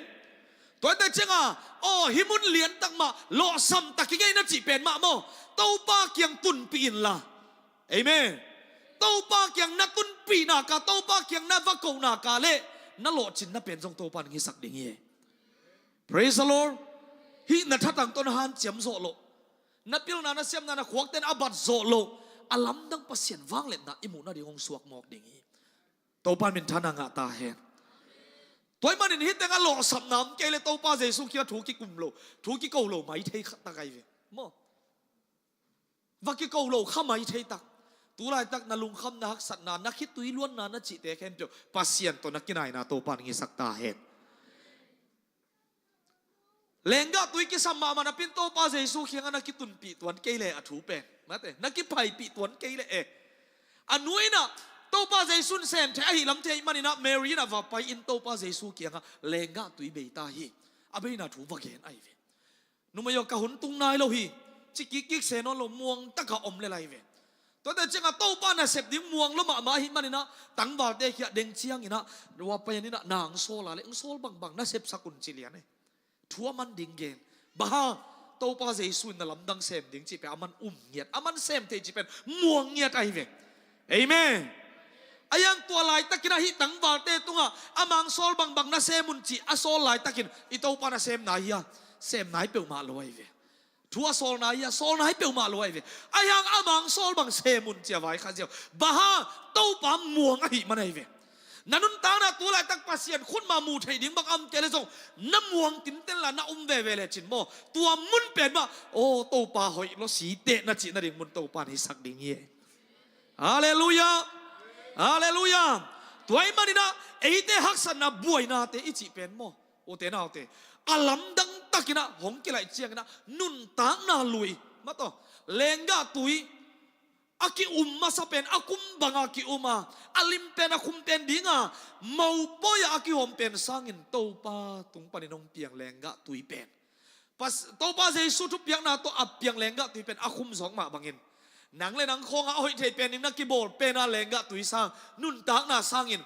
Tuate cianga, aw, hi mun liantak mah lawhsam tak hi ngei na cih pen mah maw? Topa kiang tunpih inla. Amen. Topa kiang na tunpih naka, Topa kiang na va koh naka le na lawhcinna pen zong Topan ngisak ding hi. Praise the Lord. Hih na thatang tawh na hanciam zawh loh, na pilna na siamna na khuakten a bat zawh loh, a lamdang Pasian vangliatna i muhna ding hong suak mawk ding hi. Topan minthanna ngah ta hen. Tua ahih manin hih tengah lawhsapna om kei le Topa Jesu kiang thu kikum lo, thu kiko lo mai thei khat tak ahi ve. Maw? Va kiko lo kha mai thei tak. Tulaitak na lungkham na haksatna, na khitui luanna na cihte khempeuh Pasian tawh na kinaina Topan ngisak ta hen. Lenggah tui kisam mahmah napin Topa Jesu kiangah na kitunpih tuan kei le a thu pen. Mate, na kiphaipih tuan kei le e. A nuaina Topa Jesu in sem thei ahi lam thei maninah Mary in a va pai in Topa Jesu kiangah lenggah tui bei ta hi. A beina thu va gen ahi ve. Numei aw ka hun tung nai lo hi. Ci kikkik se nawn lo muang taka om le lai ve. Tuate ciangah Topa nasep ding muang lo mahmah ahi maninah tangvalte khiah deng cianginah ua payaninah nang sawl a le eng sawl bangbang nasep sak un ci lian e. Thu a man ding gen. Baha Topa Jesu in na lamdang sem ding cih pen a man um ngiat, a man sem thei cih pen muang ngiat ahi ve. Amen. A yang tua laitakin ahi tangvalte tungah a mang sawl bangbang na sem un cih a sawl laitakin i Topa na sem nai hia? Sem nai peuhmah lo ahi ve. Thu a sawl nai hia? Sawl nai peuhmah lo ahi ve. A yang a mang sawl bang sem un cia vai kha ziau. Baha Topa muang ahi man ahi ve. Na nuntakna tu laitak Pasian khutma mu thei ding bang am kei le zong na muang tinten la na um veve le cin maw? Tua mun pen mah aw Topa hoih lo si teh na cih nading mun Topa na hisak ding hi. Halleluiah. Halleluiah. Tua ahih maninah eite haksatna buainate i cih pen maw? Ute naute, a lamdang takinah hong kilaih cianginah nuntakna lui mataw, lenggah tui a ki-um masa pen a kum banga ki-um a, a lim pen a khum pen dinga mopawi-ah a kihawm pen sangin Topa tung panin hong piang lenggah tui pen Pas, Topa Jesu thupiakna tawh a piang lenggah tui pen a khum zawk mah bangin nang le nang khawngah a hoih thei pen ding na kibawl pena lenggah tui sang nuntakna sangin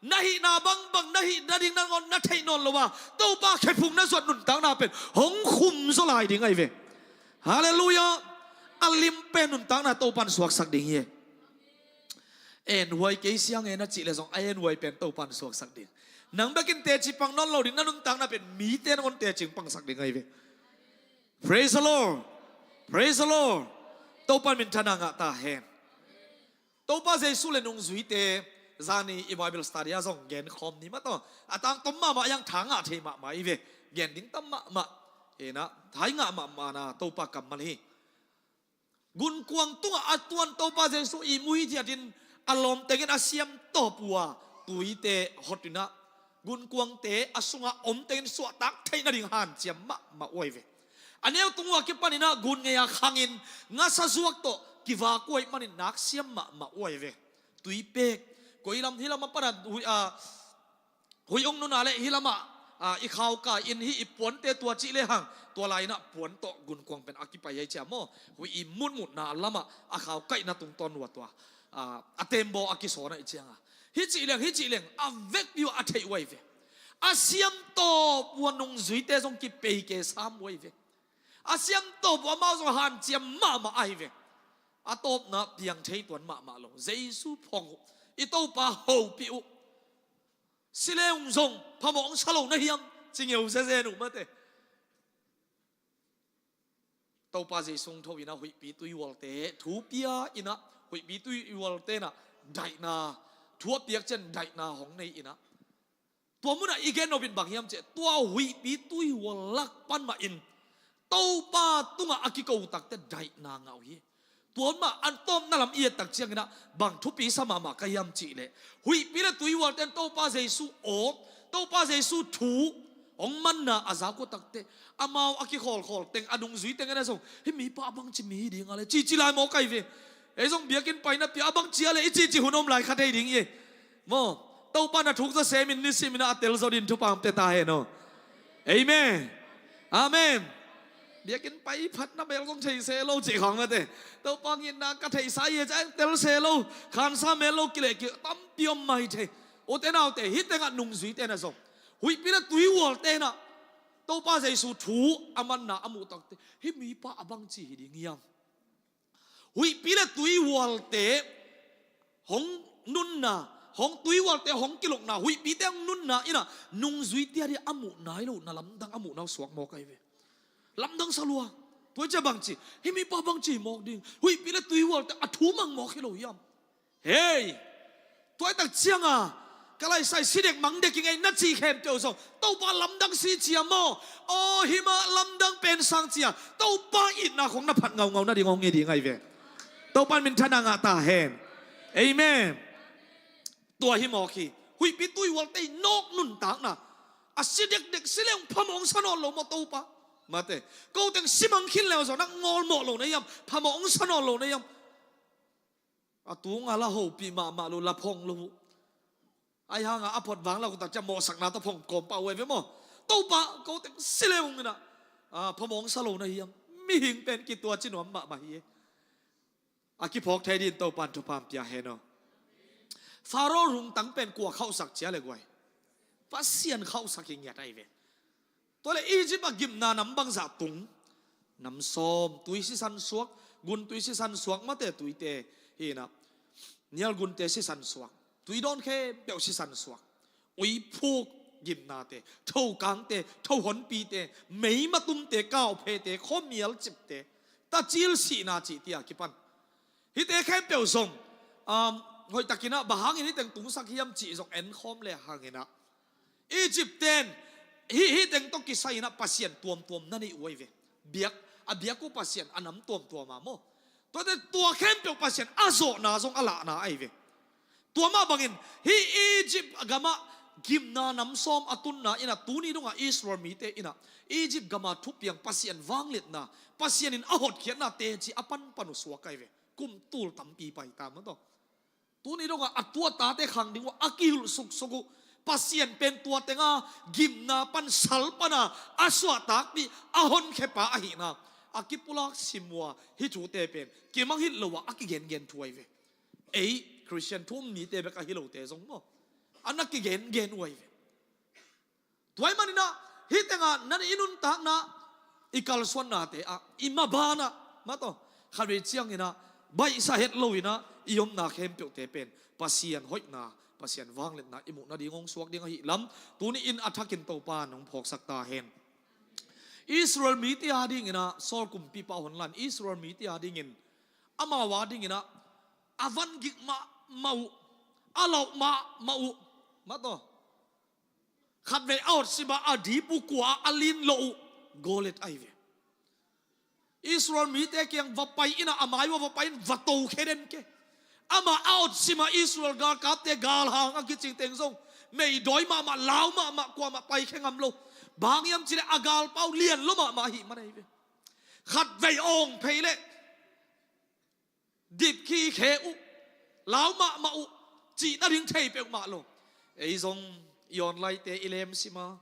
na hihna bangbang na hih nading nangawn na theih nawn lo a Topa khephung na zuat nuntakna pen hong khum zaw lai ding ahi ve. Halleluiah. A lim pen nuntakna Topan suaksak ding hi. En huai kei siang e na cih le zong a en huai pen Topan suaksak ding. Nang bekin teci pang nawn lo ding na nuntakna pen mite nangawn teci pangsak ding ahi ve. Praise the Lord. Praise the Lord. Topan minthanna ngah ta hen. Topa Jesu le nungzuite zani i Bible study a zong gen khawm ni mataw. A tangtom mahmah yang tha ngah thei mahmah i ve. Gen ding tam mahmah. Ena thai ngah mahmah na Topa kammal hi. Gunkuang tungah a tuan Topa Jesu i muhi thiatin a lawmtengin a siam tawp uh a tuite hotinah gunkuangte a sungah omtengin suahtak theih nading hanciam mahmah uh ahi ve. A neu tung uh a kipaninah gun ngei a khangin ngasa zuak tawh kivak uh ahih manin nak siam mahmah uh ahi ve. Tuipek koi lam hi lam a pana hui a huih ong nuna le hi lamah i khaukai in hi i puante tua cih le hang tua lai inah puan tawh gunkuang pen a kipai ahi cia maw? Huih i mutmutna lamah a khaukaihna tungtawn uh a tua a tembaw a kisawn ahi cianga hi cih leng hi cih leng a vekpi uh a theih uh ahi ve. A siam tawp uh a nungzuite zong kipei ke sam uh ahi ve. A siam tawp uh amau zong hanciam mahmah ahi ve. A tawpna piang thei tuan mahmah lo. Jesu phong I Topa hopih uh. Si le hong zong phamawh hong sa lo na hiam? Ci ngeu zezen uh mate. Topa Jesu hong tho inah huihpi tuihualte thu pia inah, huihpi tuihualte inah daihna, thu a piak ciang daihna hong nei inah, tua munah i gen nopin bang hiam ciah, tua huihpi tuihual lak pan mahin Topa tungah a kiko takte daihna ngah uh hi. Tua mah a tawpna lam i et tak cianginah bang thupi sa mahmah ka hiam cihleh, huihpi le tuihualte in Topa Jesu aw, Topa Jesu thu hong manna a zak uh takte, amau a kikhawlkhawl teng, a nungzui teng inah zong, hih mipa a bangci mi hi ding a le, cici lai mawk ai ve. Ei zong biakinn paina pia a bangci a le i cici hun om lai kha thei ding hi. Maw, Topa na thuk zaw semin nisimin a tel zaw din thupha hong pia ta hen aw. Amen. Amen. Biakinn pai phatna mel zong thei se lo cih khawng mate. Topa ngitna ka theihsa hi a ciang tel se lo. Khansa mel lo kileh ki tampi om mai thei. Ute naute, hih tengah nungzuite na zong, huihpi le tuihualte na Topa Jesu thu a manna a muh takte, hih mipa a bangci hi ding hiam? Huihpi le tuihualte hong nunna, hong tuihualte hong kilokna, huihpite hong nunna inah nungzuite a dih a muh nai lo na lamdang a muh nau suak mawk ai ve. Lamdang sa lua. Tua ciah bangci, hih mipa bangci mawk ding, huihpi le tuihualte a thu mang mawk hi lo hiam? Hei, tua i tak cianga ka laisai si dek mang dek i ngei na cih khempeuh zong Topa lamdang si cia maw? Aw, hih mah lamdang pen sang cia, Topa itna khong na phat ngaungau nading hong hi ding ai ve. Topa in minthanna ngah ta hen. Amen. Tua hi mawk hi. Huihpi tuihualte i nawk nuntakna, a si dekdek si le hong phamawh hong sa nawn lo maw Topa? Mate, ko teng si mang khin leu zong na ngawlmawh lo na hiam? Phamawh hong sa nawn lo na hiam? A tunga la hopih mahmah lo, la phong lo uh. Ai hanga a phot vang la kutak ciah mawhsakna tawh phong kawm pah uh ai ve maw? Topa, ko teng si le hong inah, a, phamawh hong sa lo na hiam? Mihing pen kituaci nuam mahmah hi e. A kiphawk thei din Topa in thupha hong pia hen aw. Faro lungtang pen kua khauhsak cia le guai? Pasian khauhsak hi ngiat ai ve. Tua le Egypt a gimna nam bangzah tung? Nam sawm, tui sisan suak, gun tui sisan suak, mate tuite hi inah, Nile gunte sisan suak, tui dawn khempeuh sisan suak, uiphuk gimnate, thokangte, thohonpite, meimatumte, kauphete, khuamial cipte, tacil sihna cih tia kipan. Hihte khempeuh zong, um, hoihtakinah bang hangin hih teng tungsak hiam cih zong enkhawm le hanginah Egypt ten hih, hih teng tawh kisai inah pasian tuamtuam na nei uh ai ve. Biak, a biak uh pasian a nam tuamtuam a maw? Tuate tua khempeuh Pasian a zawhna zong a lahna ai ve. Tua mah bangin hih Egypt gamah gimna nam sawm a tunna inah tuni dongah Israel mite inah Egypt gama thupiang Pasian vangliatna, Pasian in a hotkhiatna teci a panpan uh suak ai ve. Kum tul tampi pai ta maw taw. Tuni dongah a tu a tate khang ding uh a kihilh suksuk uh Pasian pen tua tenga gimna pan sal pana a suahtakpih a honkhepa ahihna a kipulak sim uh a, hih thute pen kimangngilh lo a a kigengen thu ai ve. Ei Khristian thu um mite bek ahi lote zong maw, a na kigengen uh ai ve. Tua ahih maninah hih tengah nan i nuntakna, i kalsuannate ah, i mabanah mataw, khatvei cianginah baihsa het loinah i omna khempeuhte pen Pasian hoihna, Pasian vangliatna i muh nading hong suak ding ahi lam tuni in a thakin Topa in hong phawksak ta hen. Israel mite a dinginah Saul kumpipa hong lan Israel mite a dingin amau a dinginah a van gik mahmah uh, a lauh mahmah uh mataw. Khatvei a awt sima a dip uh kua a lin loh uh Goliat ai ve. Israel mite kiang va pai inah a mai uh a va pai in va to khe den ke. Amah a awt sima Israel galkapte galhang a kicing teng zong meidawi mahmah, lau mahmah, kuamah pai khe ngam lo. Bang hiam cileh a galpau lian lo mahmah ahih man ai ve. Khatvei awng phei leh dipkhi khe uh, lau mahmah uh cih nading thei peuhmah lo. Ei zong i online-te i lem sima,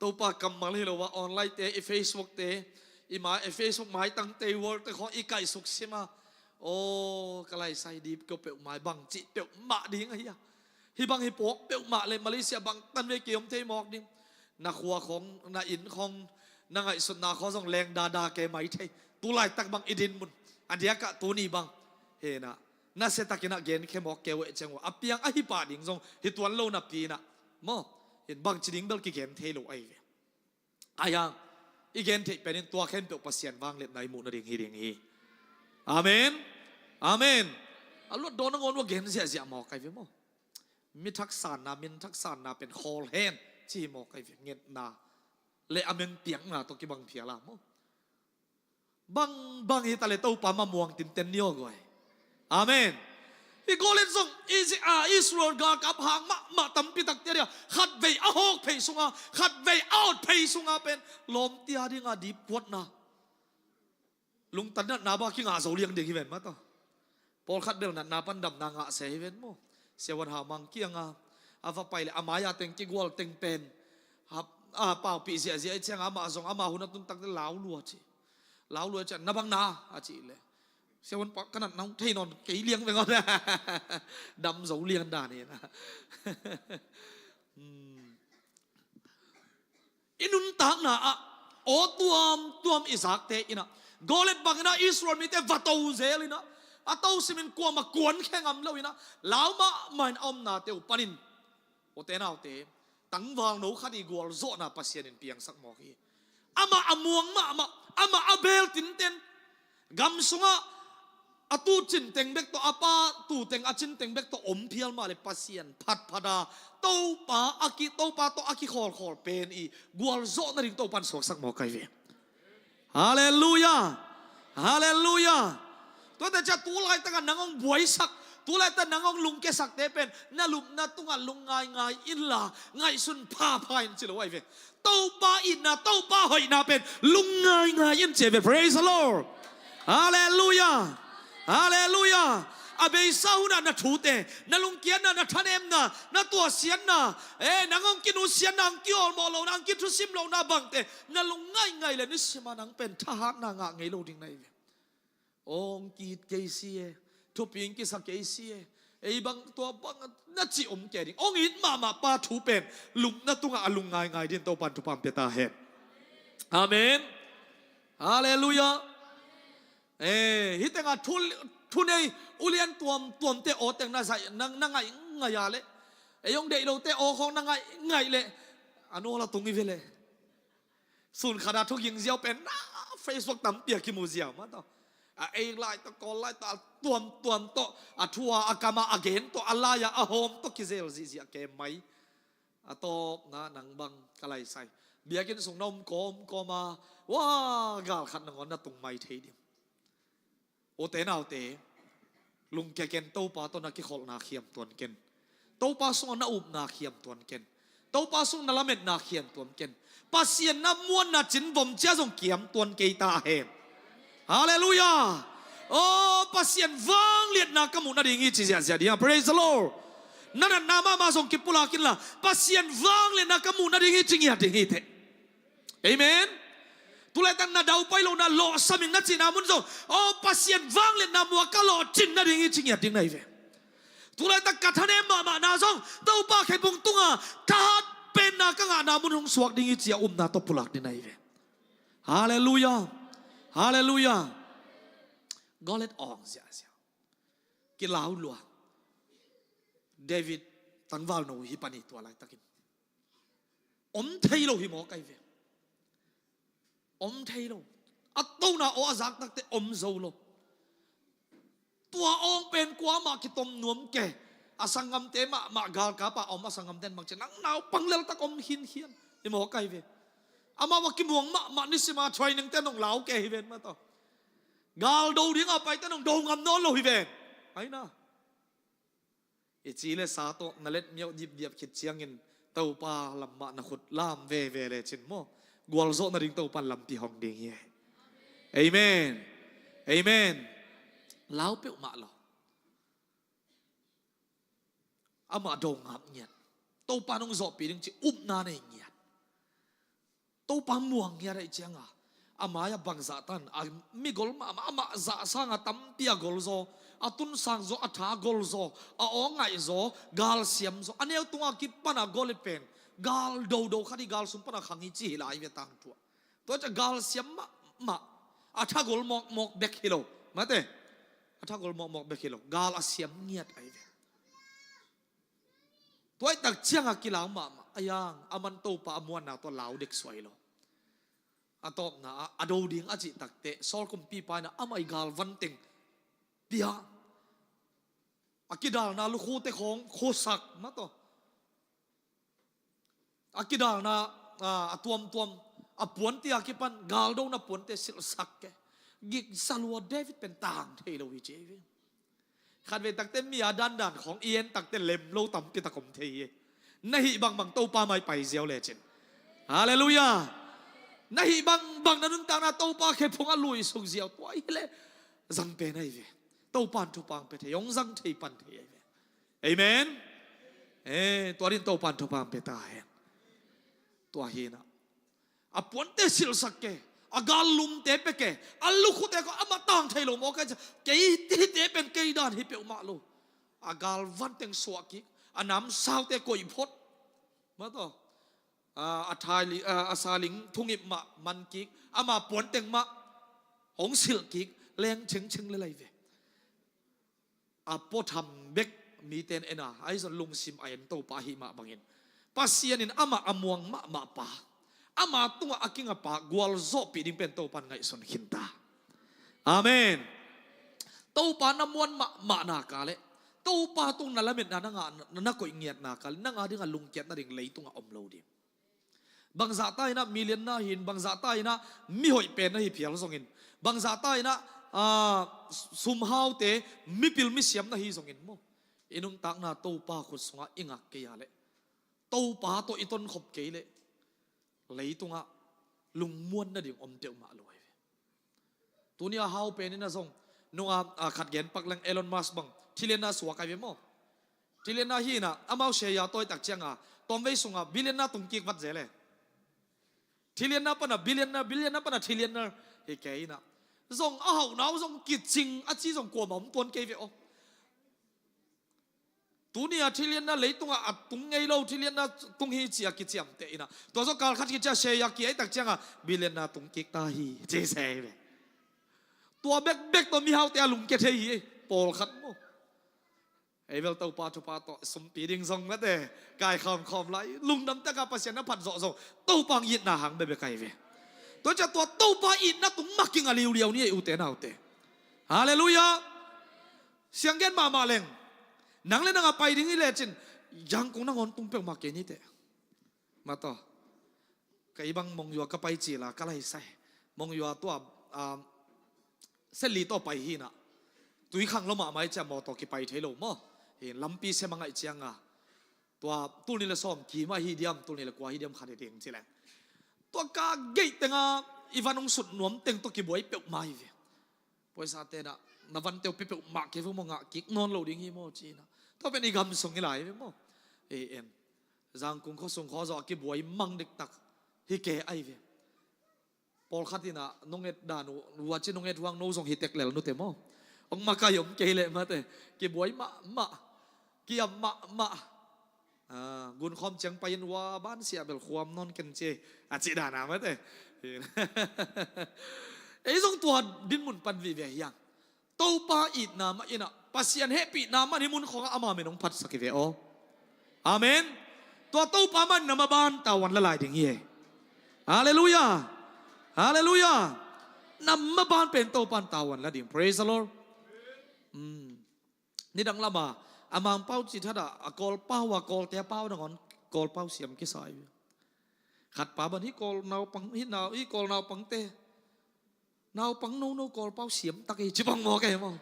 Topa kammal hi lo a online-te, i Facebook-te, i ma, i Facebook maitangte, i wall-te khawng i kaihsuk sima. Aw ka laisai dip kio peuhmah bang cih peuhmah ding ahi a. Hih bang hi pawk peuhmah le Malaysia bang tanvei kei om thei mawk ding. Na khua khawng, na inn khawng, na ngaihsutna khawng zong leng dada kei mai thei. Tu laitak bang i din mun a diakah tuni bang henah Nasia takin ah genkhia mawk kei uh eh ciang uh, a piang ahi pah ding zong hi tuan lo napi-in ah, maw, in bangci ding bel kigen thei lo ahi ve. Ahi hang i gen theih pen in tua khempeuh Pasian vangliatna i muh nading hi ding hi. Amen. Amen. A luat dawn nangawn uh a gen ziahziah mawk ahi ve maw. Mi thak sanna, min thak sanna pen khawl hen ci hi mawk ahi ve. Ngetna le a min piakna tawh kibang phial a maw. Bangbang hi ta le Topa mah muang tinten ni aw guai. Amen. Hi Goliath zong Is-, a, Israel galkap hang mahmah tampi takte dia khatvei a hawk phei sunga, khatvei a awt phei sunga pen lawmte a dinga dipkuatna, lungtang natna bang kingah zo liang ding hi ven mah tawh. Pawlkhat bel natna pan damna ngah se hi ven maw. Siavuan Hau Mang kianga a va pai le a mai-a teng kigual teng pen, a, a paupih ziahziah i cianga amah zong ama hun a tun takte lau lua ci. Lau lua ci, na bang na a cih le, siavuan pa ka natna hong thei nawn kei liang veng aw. Dam zo liang dan hi na. Hmm. I nuntakna ah aw tuamtuam i zakte in ah, Goliath bangin ah Israel mite va to zel in ah, a to simin kuamah kuankhe ngam lo in ah, lau mahmah in a omnate uh panin, ute naute, tangvalno khat i gualzawhna Pasian in piangsak mawk hi. Amah a muang mahmah, amah a beel tinten, gam sungah a tu cin teng bek tawh, a pa tu teng a cin teng bek tawh om phial mah le Pasian phatphat a, Topa a ki, Topa tawh a kikhawlkhawl pen i gualzawh nading Topa in suaksak mawk ahi ve. Halleluiah. Halleluiah. Tuate ciah tu laitakah nang hong buaisak, tu laitak nang hong lungkiasakte pen na lupna tungah lung ngaingai inla, ngaihsun phapha in ci lo ahi ve. Topa itna, Topa hoihna pen lung ngaingai in ci ahi ve. Praise the Lord. Halleluiah. Halleluiah. A beisa hunah na thute, na lungkiatna, na thanemna, na tuahsiatna, eh, nang hong kinusiatna, hong kiawlmawh lohna, hong kithusim lohna bangte na lung ngaingai le nisim a nang pen thahatna ngah ngei lo ding na hi ve. Hong ki-it kei si e, thupi hong kisa kei si e, ei bang tua bang na cih om kei ding. Hong it mahmah pa thu pen lupna tungah a lung ngaingai dingin Topa in thupha hong pia ta hen. Amen. Halleluiah. Eh, hih tengah thu, thunei ulian tuamtuamte aw teng na zaih, na, na ngaih ngaih a leh, ei hong deih lote aw khawng na ngaih ngaih leh, a nawl a tung hi ve leh. Sun khat a thuging ziau pen na Facebook tampi a kimu ziau mah tawh. A ei lai tawh, Kawl lai tawh, a tuamtuam tawh, a thu a, a kam a, a gen tawh, a lai a, a hawm tawh kizel zihziah kem mai. A tawpna nang bang ka laisai. Biakinn sung na om kawmkawm a, wa, gal khat nangawn na tung mai thei ding. Ute naute, lungkia ken, Topa tawh na kikholhna khiam tuan ken. Topa sungah na upna khiam tuan ken. Topa sung na lametna khiam tuan ken. Pasian na muanna cin vom cia zong kiam tuan kei ta hen. Halleluiah. Oh, Pasian vangliatna ka muh nading hi ci ziahziah ding a. Praise the Lord. Na natna mahmah zong kipulak inla, Pasian vangliatna ka muh nading hi ci ngiat ding hi teh. Amen. Tulaitak na daupai lohna lawhsam ing na cihna mun zong, aw, Pasian vangliatna muh a ka lawhcin nading hi ci ngiat ding na hi ve. Tulaitak ka thanem mahmahna zong Topa khephung tunga thahat penna ka ngahna mun hong suak ding hi ci a upna tawh pulak ding na hi ve. Halleluiah. Halleluiah. Goliath awng ziahziah. Kilau lua. David tangvalno hi pan hi tua laitakin. Om thei lo hi mawk ahi ve. Om thei lo. A tona aw a zak takte om zo lo. Tua awng pen kuamah kitom nuam kei. A sanggamte mahmah galkap a om a sanggamte in bangci nang naupang leltak om khinkhian hi mawk ahi ve. Amau a kimuang mahmah nisima training te nong lau kei hi ven mah tawh. Gal do ding a paite nong do ngam nawn lo hi ven. Aina. I ci le sa tawh na let miauh dipdiap khit ciangin Topa lam mah na khut lam veve lecin maw, gualzawh nading Topa in lampi hong ding hi. Amen. Amen. Lau peuhmah lo. Amah do ngap ngiat. Topa nong zawhpih ding ci upna nei ngiat. Topa muang ngiat ahih cianga a mai-ah bangzah tan a migol mahmah, amah zah sanga tampi a golzaw, a tunsang zaw, a tha golzaw, a aw ngaihzaw, galsiamzaw, a neu tunga kipana Goliath pen gal dodo khat hi, gal sung pana khang hi ci hi lai ve tangthu ah. Tua ciah galsiam mahmah, a tha gol mawkmawk bek hi lo mate. A thagol mawkmawk bek hi lo, gal a siam ngiat ahi ve. Tua ahih tak ciangah kilau mahmah a, a man Topa a muanna tawh lau dek suai lo. A tawpna ah a do ding a cih takteh Saul kumpipa in amah i galvan teng pia, a kidalna lukhute khawng khuasak mah tawh, a kidalna a tuamtuam, a puante a kipan galdona puante silhsak kei. Giksa lua, David pen tang thei lo hi ci hi. Khatvei takte mi a dandan khawng i en takte lem lo tampi tak om thei hi. Na hih bangbang Topa mai pai ziau lecin, halleluiah, na hih bangbang na nuntakna Topa khephung a lui suk ziau, tua hileh zang pen ahi ve. Topa in thupha hong pia thei, hong zang thei pan thei ahi ve. Amen. Eh, tua din Topa in thupha hong pia ta hen. Tua hi na, a puante silhsak kei, a gallumte pia kei, a lukhute khawng amah tang thei lo mawk kei, kei hihte pen kei dan hi peuhmah lo. A galvan teng suah kik, a namsaute koih phot mah tawh, a, a thaili-, a, a saling thungip mah man kik, ama puanteng mah hong silh kik leng chengcheng le lai ve. A puatham bek mite in en a, ahi zong lungsim a en Topa ahih mah bangin, Pasian in amah a muang mahmah pa, ama tungah a kinga pa gualzawhpih ding pen Topa in ngaihsun khinta. Amen. Topa na muan mahmah nak leh, Topa tung na lametna na ngah, na koih ngiat nak leh, nang a dingah lungkiat nading leitungah om lo ding. Bangzahta in ah millionaire hi in, bangzahta in ah mihoih pen na hi phial zongin, bangzahta in ah, aa, sumhaute, mipil misiam na hi zongin maw, i nuntakna Topa khut sungah i ngak kei a leh, Topa tawh i tonkhop kei leh, leitungah lungmuan nading om peuhmah lo ahi ve. Tuni a hau pen in a zong, nung a, a khat gen pak leng, Elon Musk bang thilianna suak ahi ve maw. Thilianna hi in ah, amau share a tawi tak ciangin tawmvei sungah billionaire tungkik vat zel e. Thilianna pan a billionaire, billionaire pan a thilianna hi kei in ah, zong a hauhna uh zong kicing a ci zong kuamah om tuan kei ve aw. Tuni a thilianna leitungah a tung ngei lo, thilianna tung hi ci a kiciamteh in ah, tua zong kal khat kici a share a kia i tak ciangin billionaire tungkik ta hi ci se hi ve. Tua bekbek tawh mihaute a lungkia thei hi, pawlkhat maw. Ei bel Topa thupha tawh sumpi ding zong mate, kai khawmkhawm lai, lungdam takin Pasian na phat zawh zong Topa hong itna hang bekbek ahi ve. Tua ciang tua Topa itna tung mah kinga liuliau ni ei, ute naute. Halleluiah. Sianggen mahmah leng, nang le nang a pai ding hi lecin, Yangon nangawn tung peuhmah kei ni teh. Mah tawh, kei bang Monywa ka pai cil a ka laisai. Monywa tua, ah, Senli tawh pai hi in ah, tui khang lo mahmah hi ciang mawtaw kipai thei lo maw. Hi lampi sem a ngaih ciangin, tua tul nih le sawm kim a hi diam, tul nih le kua hi diam khat hi ding ci leng, tua ka gate tengah i van hong sut nuam teng tawh kibuai peuhmah hi ve. Pawisate in ah, na vante uh pia peuhmah kei ve maw, ngah kik nawn lo ding hi maw ci in ah. Tua pen i gam sung hi lai ve maw. Ei en, Yangon khuasung khuazawh a kibuai mang diktak hi kei ahi ve. Pawlkhat in ah, nong et dan uh, hua ci nong et huang no zong hi tek lel nute maw. Hong makai om kei leh mate, kibuai mahmah, kiam mahmah. Ah, gunkhawm ciang pai in, hua ban siah bel khuam nawn ken ci, a cih dan a mate. Ei zong tua dinmun pan vive hi hang. Topa itna mah in ah, Pasian hehpihna mah in hih mun khawngah ama min hong phatsak hi ve aw. Amen. Tua Topa mah in na maban tavuan la lai ding hi e. Halleluiah. Halleluiah. Na maban pen Topa in tavuan la ding. Praise the Lord. Hmm. Nidang lama, a Mangpau cithat ah, a Kawlpau, a Kawlte a pau nangawn Kawlpau siam kisa hi. Khatpa bang, hih Kawl naupang, hih nau, hih Kawl naupangte, naupang nono Kawlpau siam tak hi ci bang maw kei maw.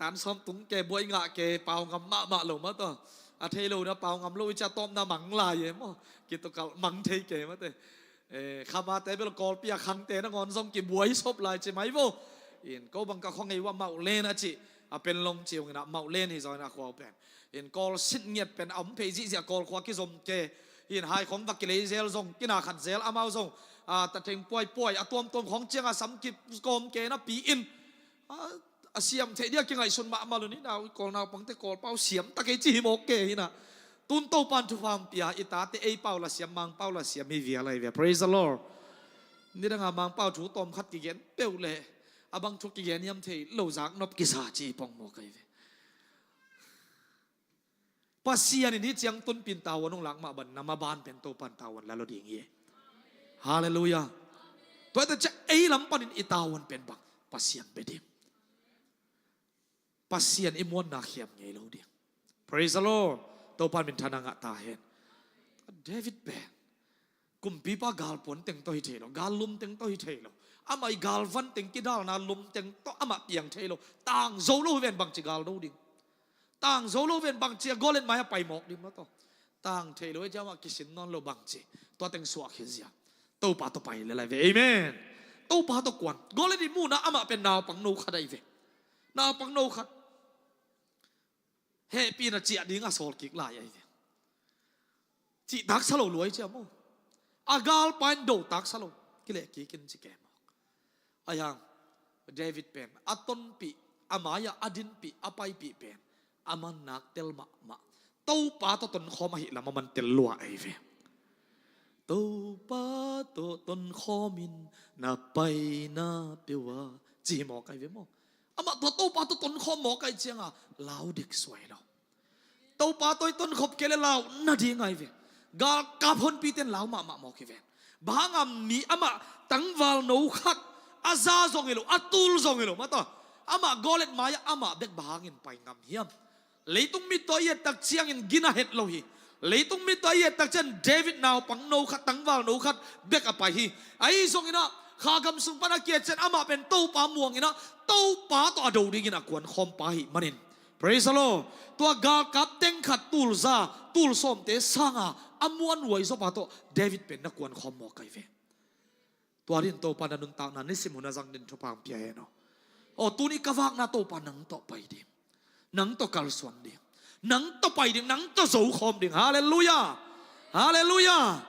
Tan sawm tung kei, buai ngah kei, pau ngam mahmah lo mah tawh. A thei lo na pau ngam lo i ci a tawpna mang lai e maw. Kitukal mang thei kei mate. Eh, khamate bel Kawlpi a khangte nangawn zong kibuai sop lai ci mai vo. In ko bang ka khuangei uh a Maulen a ci, a Panglong ci ung in ah Maulen hi zaw in a khua uh pen. In Kawl sit ngiat pen a om phei zihziah, Kawl khua kizom kei. In hai khawng va kilei zel zong, kina khat zel amau zong, a, ta theng puaipuai, a tuamtuam khawng ciangin a sam kikawm kei napi in, a, a siam theih dia kingaihsun mahmah lo ni, nau, i Kawl naupangte Kawlpau siam ta kei ci hi mawk kei hi in ah. Tun Topa in thupha hong pia, i tate ei pau la siam, Mangpau la siam hi vial ahi ve. Praise the Lord. Nidang a Mangpau thu tawm khat kigen peuh leh, A bang thu kigen hiam thei lo, zaknop kisa ci i pongmawk ahi ve. Pasian in hih ciang tunpin tavuan hong lak mah bang, na maban pen Topan tavuan la lo ding hi. Halleluiah. Tua hi ta ciah ei lam panin i tavuan pen bang, Pasian bia ding. Pasian i muanna khiam ngei lo ding. Praise the Lord. Topan minthanna ngah ta hen. David pen kumpipa galpuan teng tawh hi thei lo, gallum teng tawh hi thei lo. Amah i galvan teng, kidalna lum teng tawh amah piang thei lo. Tang zo lo hi ven bangci gal do ding. Tang zo lo hi ven bangci a Goliat mai-ah pai mawk ding mah tawh. Tang thei lo hi ciah amah kisin nawn lo bangci. Tua teng suah khia zia. Topa tawh pai le lai ve. Amen. Topa tawh kuan. Goliat i muhna amah pen naupang no khat ahi ve. Naupang no khat. Hehpihna ciah ding a sawl kik lai ahi ve. Cih taksa lo luai ciah maw. A galpa in do taksa lo. Kileh kik in ci ke maw. Ahi hang David pen a tonpih, a mai-ah a dinpih, a paipih pen a man nak tel mahmah. Topa tawh tonkhawm ahih lam a man tel lua ahi ve. Topa tawh tonkhawm in na paina peuh a, ci hi mawk ahi ve maw. Amah tua Topa tawh tonkhawm mawk ahih cianga lau dek suai lo. Topa tawh i tonkhop kei le lau nading ahi ve. Galkap honpite in lau mahmah mawk hi ven. Bang hanga mi amah tangval no khat, a za zong hi lo, a tul zong hi lo mah tawh, amah Goliat mai-ah amah bek bang hangin pai ngam hiam? Leitung mit tawh i et tak ciangin gina het lo hi. Leitung mit tawh i et tak ciang David naupang no khat, tangval no khat bek a pai hi. Ahi zongin ah, kha gam sung pan a kiat ciang amah pen Topa muangin ah, Topa tawh a do dingin a kuankhawm pa ahih manin, praise the Lord, tua galkap teng khat, tul za, tul sawmte sanga a muanhuai zawpa tawh David pen na kuankhawm mawk ahi ve. Tua din Topa na nuntakna nisim hun a zang din thupha hong pia hen aw. Aw, tuni ka vakna Topa nang tawh pai ding. Nang tawh kalsuan ding. Nang tawh pai ding, nang tawh zokhawm ding. Halleluiah. Halleluiah.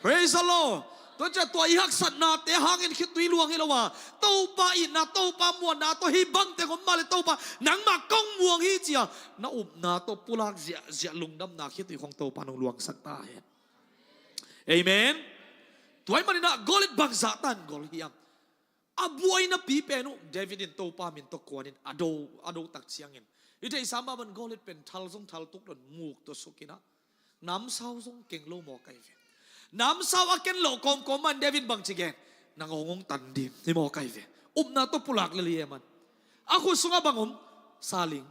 Praise the Lord. Tua ciah tua i haksatnate hangin khitui luang hi lo a, Topa itna, Topa muanna tawh hih bang teng om mah le Topa nangmah kong muang hi ci-a na upna tawh pulak ziahziah lungdamna khitui khong Topa nong luangsak ta hen. Amen. Tua ahih manin ah Goliat bangzah tan gol hiam? A buainapi pen uh David in Topa min tawh kuanin a do, a do tak ciangin, i theihsa mah bang Goliat pen thal zong thal tuk lo in, muk tawh suk in ah, namsau zong keng lo mawk ahi ve. Namsau a ken loh kawmkawm mah in David bangci gen? Nang hong hong tan ding hi mawk ahi ve. Upna tawh pulak lel hi e man. A khut sungah bang om? Saling.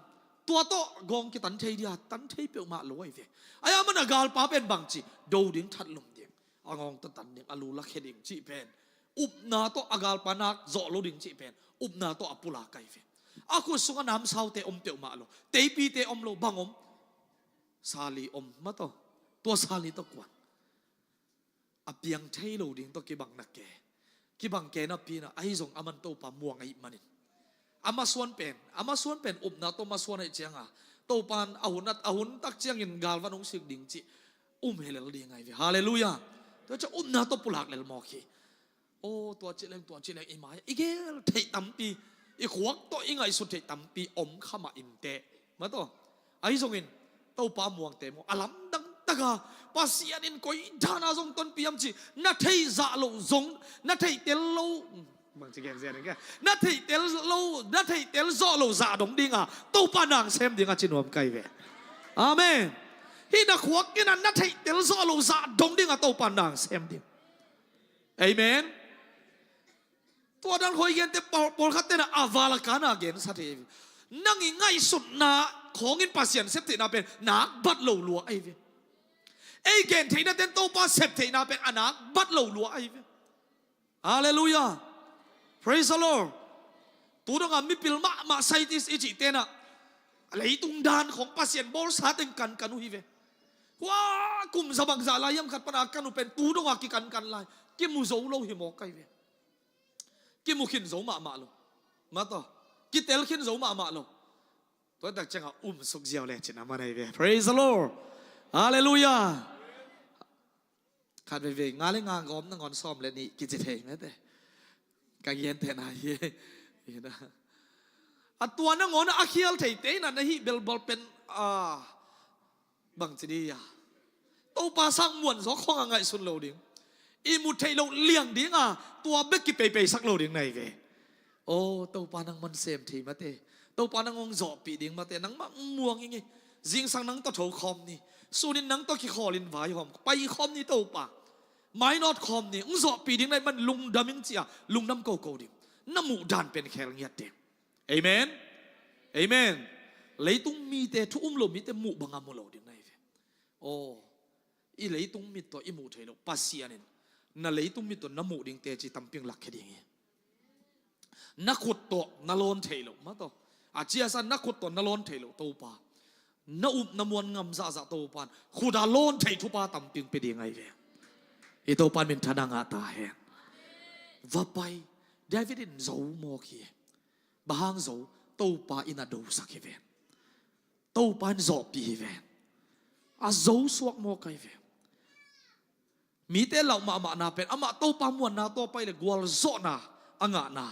Tua tawh gawng kitan thei dia? Tan thei peuhmah lo ahi ve. Ahi a man a galpa pen bangci? Do ding, that lum ding, a ngawng tawh tan ding, a lu lakhia ding cih pen, upna tawh a galpa nak zawh lo ding cih pen upna tawh a pulak ahi ve. A khut sungah namsaute om peuhmah lo, teipite om lo, bang om? Sali om mah tawh. Tua sali tawh kuan? A piang thei lo ding tawh kibang na ke. Kibang ke napi-in ah, ahi zong a man Topa muang ahih manin, a masuan pen, a masuan pen upna tawh masuan ahih cianga, Topa in a hun, a hun tak ciangin galvan hong sik ding cih um helel ding ahi ve. Halleluiah. Tua ciah upna tawh pulak lel mawk hi. Aw, tua ci leng, tua ci leng, i mai-ah i gel theih tampi, i khuak tawh i ngaihsut theih tampi om kha mah inteh. Mah tawh. Ahi zongin Topa muangte maw, a lamdang taka Pasian in koi dana zong tonpih hiam cih na theih zah loh zong, na theih tel lo, bangci gen zen in ke, na theih tel lo, na theih tel zawh loh zah dong dinga Topa nang sem ding a ci nuam ka hi ve. Amen. Hih na khuak in ah na theih tel zawh loh zah dong dinga Topa nang sem ding. Amen. Tua dan khawi gente pawl, pawlkhat tenah a val a kana gensa thei ahi ve. Nang i ngaihsutna khawngin Pasian septheihna pen nak bat lo lua ahi ve. Ei gentheihna ten Topa septheihna pen a nak bat lo lua ahi ve. Halleluiah. Praise the Lord. Tu donga mipil mahmah scientist i cih tenah leitung dan khawng Pasian bawlsa teng kankan uh hi ve. Hua kum za bangzah lai hiam khat pana kan uh pen tu donga kikankan lai. Kimu zo lo hi mawk ahi ve. Kimu khin zo mahmah lo. Mah tawh. Kitel khin zo mahmah lo. Tua tak cianga um suk ziau le cin a man ahi ve. Praise the Lord. Halleluiah. Khat veivei nga le nga gawm nangawn sawm le nih kici thei mete. Ka gentehna hi. A tua nangawn a khial theite inah na hih belbawlpen a bangci dih a, Topa sang muanzaw khawng a ngaihsun lo ding, ihmut theih loh liang dinga tua bek kipeipeisak lo ding na hi ve. Aw Topa, nangman sem thei mate. Topa, nang hong zawhpih ding mate. Nangmah muang ing ei. Zingsang nang tawh tho khawm ni. Sunin nang tawh kikhawlin vaihawm pai khawm ni Topa. Mainawt khawm ni. Hong zawhpih ding na hih man lungdam ing ci-a lungdam koko ding. Na muh dan pen khel ngiat ding. Amen. Amen. Leitung mite, thu um lo mite muh banga mu lo ding na hi ve. Aw, i leitung mit tawh i muh theih loh Pasian in na leitung mit tawh na muh ding teci tampi hong lakkhia ding hi. Na khut tawh na lawn theih loh, mah tawh a ciasa na khut tawh na lawn theih loh Topa, na up na muan ngam zahzah Topa in khut a lawn theih thupha tampi hong pia ding ahi ve. I Topa in minthanna ngah ta hen. Va pai. David in zo mawk hi. Bang hang zo? Topa in a dosak hi ve. Topa in zawhpih hi ve. A zo suak mawk ahi ve. Mite lauh mahmahna pen amah Topa muanna tawh pai le gualzawhna a ngahna.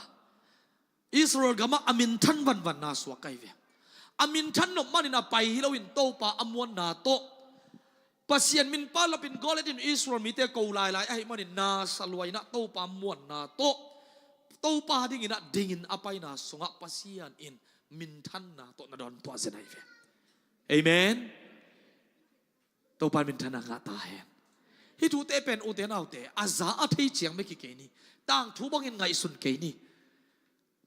Israel gamah a minthan vanvanna suak ahi ve. A minthan nop manin a pai hi loin Topa a muanna tawh, Pasian min pahlapin Goliath in Israel mite ko lailai ahih manin na sa lua in ah Topa muanna tawh, Topa dingin ah dingin a paina sungah Pasian in minthanna tawh na dawntuah zen ahi ve. Amen. Topa in minthanna ngah ta hen. Hih thute pen ute naute, a za a thei ciang bek hi kei ni. Tangthu bangin ngaihsun kei ni.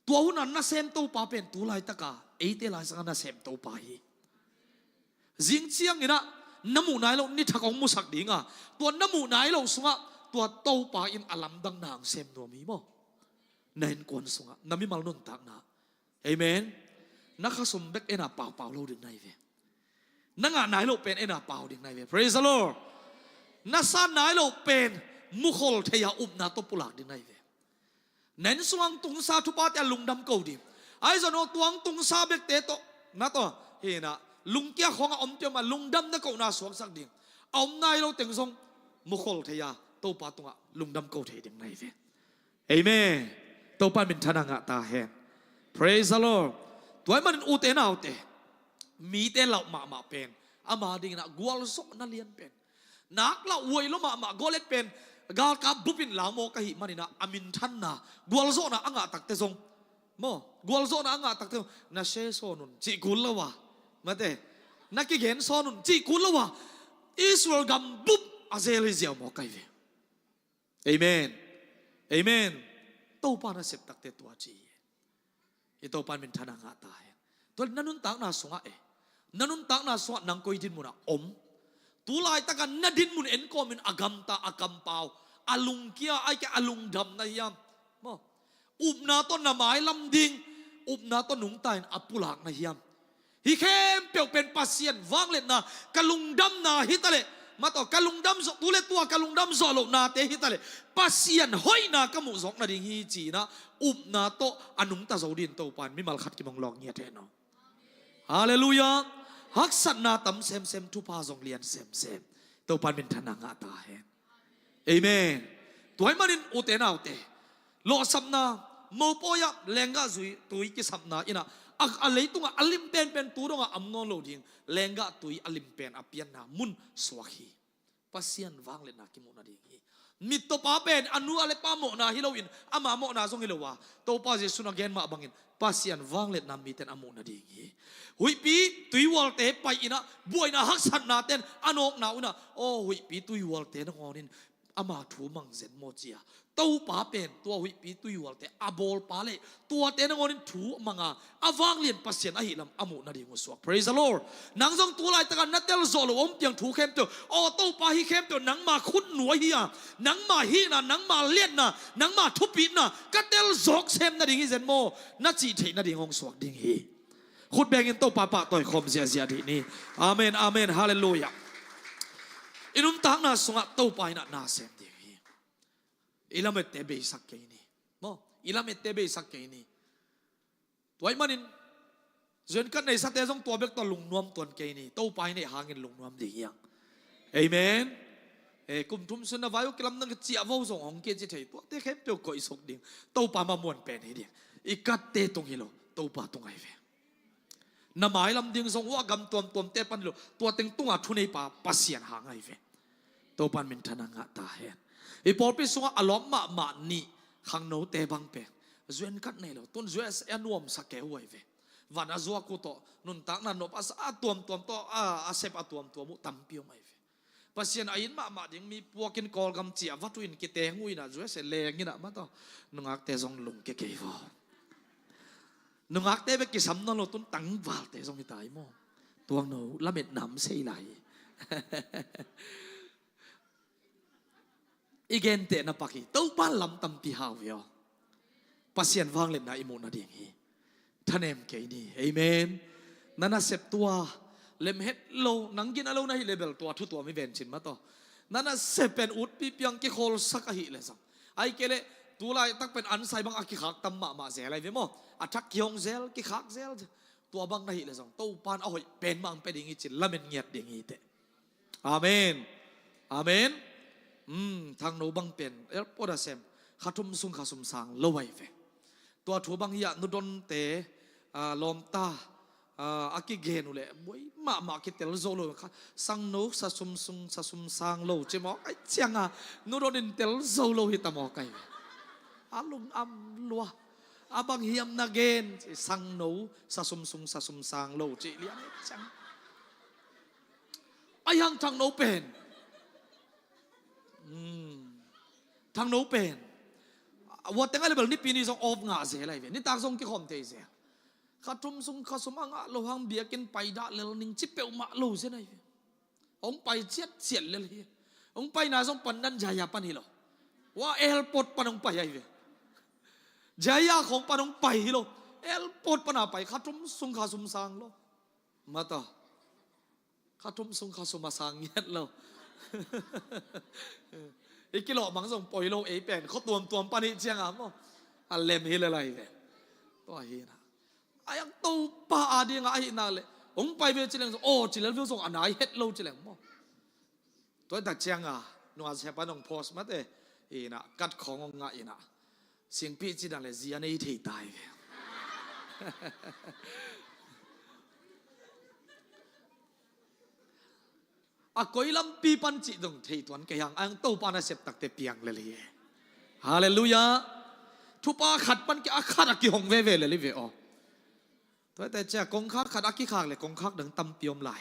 Tua hun a nasem Topa pen tu laitaka eite laisangah nasem Topa hi. Zing ciangin ah na muh nai loh ni thak hong musak ding a, tua na muh nai loh sungah tua Topa in a lamdang na hong sem nuam hi maw? Na innkuan sungah, na mimal nuntakna. Amen. Na khasum bek en a paupau lo ding na hi ve. Na ngah nai loh pen en a pau ding na hi ve. Praise the Lord. Na san nai loh pen mukhol thei a upna tawh pulak ding na hi ve. Na inn sungah hong tungsa thupate a lungdam ko ding. Ahi zong tua hong tungsa bekte tawh, na tawh hi in ah lungkia khawngah om peuhmah lungdam na kohna suaksak ding. A om nai lo teng zong mukhol thei a Topa tungah lungdam ko thei ding na hi ve. Amen. Topa in minthanna ngah ta hen. Praise the Lord. Tua ahih manin ute naute, mite lauh mahmah pen ama dingin ah gualzawhna lian pen. Nak lauhuai lo mahmah Goliath pen galkap bupin lau mawk ahih manin ah a minthanna gualzawhna a ngah takte zong, maw, gualzawhna a ngah takte zong na se sawn un cih kul lo a, mate, na kigen sawn un cih kul lo a, Israel gam bup a zel hi ziau mawk ahi ve. Amen. Amen. Topa nasep takte tua ci hi. I Topa in minthanna ngah ta hen. Tua na nuntakna sungah e, na nuntakna sungah nang koi dinmunah om? Tu laitaka na dinmun enkawmin a gamta, a kampau, a lungkia, ahih kei a lungdam na hiam? Maw? Upna tawh na mailam ding, upna tawh nungta in a pulak na hiam? Hih khempeuh pen Pasian vangliatna, ka lungdamna hi taleh, mataw, ka lungdam zawh, tu le tua ka lungdam zawh lohnate hi taleh, Pasian hoihna ka muh zawk nading hi ci-in ah upna tawh a nungta zo dingin Topa in mimal khat kim hong lawng ngiat hen aw. Halleluiah. Haksatna tam semsem, thupha zong lian semsem. Topa in minthanna ngah ta hen. Amen. Tua ahih manin ute naute, lawhsapna, mopawi ah lenggah zui tui kisapna in ah, a, a leitungah a lim penpen tu dongah om nawn lo ding, lenggah tui a lim pen a pianna mun suak hi. Pasian vangliatna kimuh nading hi. Mittawpa pen a nu a le pa mawhna hi loin ama mawhna zong hi lo a, Topa Jesuh in a gen mah bangin Pasian vangliatna mite in a muh nading hi. Huihpi tuihualte pai in ah buaina haksatnate in a nawkna un ah, aw, huihpi tuihualte nangawn in ama thu mang zen maw ci-a, Topa pen tua huihpi tuihualte a bawlpa le tuate nangawn in thu mang a, a vanglian Pasian ahih lam a muh nading uh suak. Praise the Lord. Nang zong tu laitaka na telzawh loh a om piang thu khempeuh, aw, Topa, hih khempeuh nangma khutnu ahi a, nangma hihna, nangma liatna, nangma thupitna ka telzawk sem nading hi zen maw, na cih theih nading hong suak ding hi. Khut bengin Topa pahtawi khawm ziahziah dih ni. Amen, amen, halleluiah. I nuntakna sungah Topa in ah na sem ding hi. I lamette beisak kei ni. Maw? I lamette beisak kei ni. Tua ahih manin, zuan ka neisate zong tua bek tawh lungnuam tuan kei ni. Topa i neih hangin lungnuam ding hi hang. Amen. Eh, kum thum sung na vai uh kilamdang ka ciah vo zong hong kia ci thei. Tuate khempeuh koihsuk ding. Topa mah muan pen hi ding. I katte tung hi lo, Topa tung ahi ve. Na mailam ding zong uh a gam tuamtuamte pan hi lo, tua teng tunga thuneipa Pasian hang ahi ve. Topa in minthanna ngah ta hen. I pawlpi sungah a lawp mahmah nih khangnote bang pen Zuan khat nei lo. Tun zuan a nuamsa keu uh ahi ve. Van a zuak uh tawh nuntakna nop a sa a tuamtuam tawh a, a sep a tuamtuam uh tampi om ahi ve. Pasian a it mahmah ding mi puakin Kawlgam ciah vat uh in kiteng uh inah zuan a leng inah mah tawh. Nungakte zong lungke kei vaw. Nungakte bek kisam nawn lo tun tangvalte zong hi ta hi maw? Tuangno lamet nam sei lai. I gentehna pak hi. Topa lam tampi hau hi aw. Pasian vangliatna i muh nading hi. Thanem kei ni. Amen. Na nasep tua lem het lo, nang gina lo na hih leh bel tua thu tuam i ven cin mah tawh. Na nasep pen utpi piang kikhawlsak ahih leh zong, ahih kei leh tulaitak pen ansai bang a kikhak tam mahmah zel ahi ve maw? A thak kihong zel, kikhak zel. Tua bang na hih leh zong Topan a hoih pen mah ang pia ding hi cin lamen ngiat ding hi teh. Amen. Amen. Hmm, Thangno bang pen airport a sem, kha thum sung kha sum sang lo ahi ve. Tua thu bang hi a, Nu Donte, ah, lawmta, ah, a kigen uh leh buai mahmah, kitel zo lo. Kha sangno sa sum sung sa sum sang lo ci mawk ahi ciangah Nu Don in tel zo lo hi ta mawk ahi ve. A lung am lua. A bang hiam na gen, sangno sa sum sung sa sum sang lo ci lian ahi ciang. Ahi hang Thangno pen. Hmm. Thangno pen. Ua teng a leh bel nipi ni zong off ngah zel ahi ve. Nitak zong kikhawm thei zel. Kha thum sung kha sum a ngah lo hang biakinn pai dah lel ning ci peuhmah lo zen ahi ve. Hong pai ciatciat lel hi. Hong paina zong pan nan Jaya pan hi lo. Ua airport pan hong pai ahi ve. Jaya khawng pan hong pai hi lo. Airport pan a pai kha thum sung kha sum sang lo. Mata. Kha thum sung kha sum a sang ngiat lo. I kilawh mang zong poi lo ei pen. Khaw tuamtuam pan hi ciang a maw. A lem hi lel ahi ve. Tua hi na. A yang Topa a ding a ahih nak leh hong pai ve ci leng zong, aw ci lel viau zong a nai het lo ci leng maw. Tua tak ciang a nua siapa nong post mate ina kat khawng hong ngah ina singpi ci dan leh zia nei thei tai ve. A koi lampi pan cih dong thei tuan kei hang, ang Topa nasep takte piang lel hi. Halleluiah. Thupha khat pan kia a khat a kihong veve lel hi ve aw. Tuate cia kongkhak khat a kikhak le kongkhak dang tampi om lai.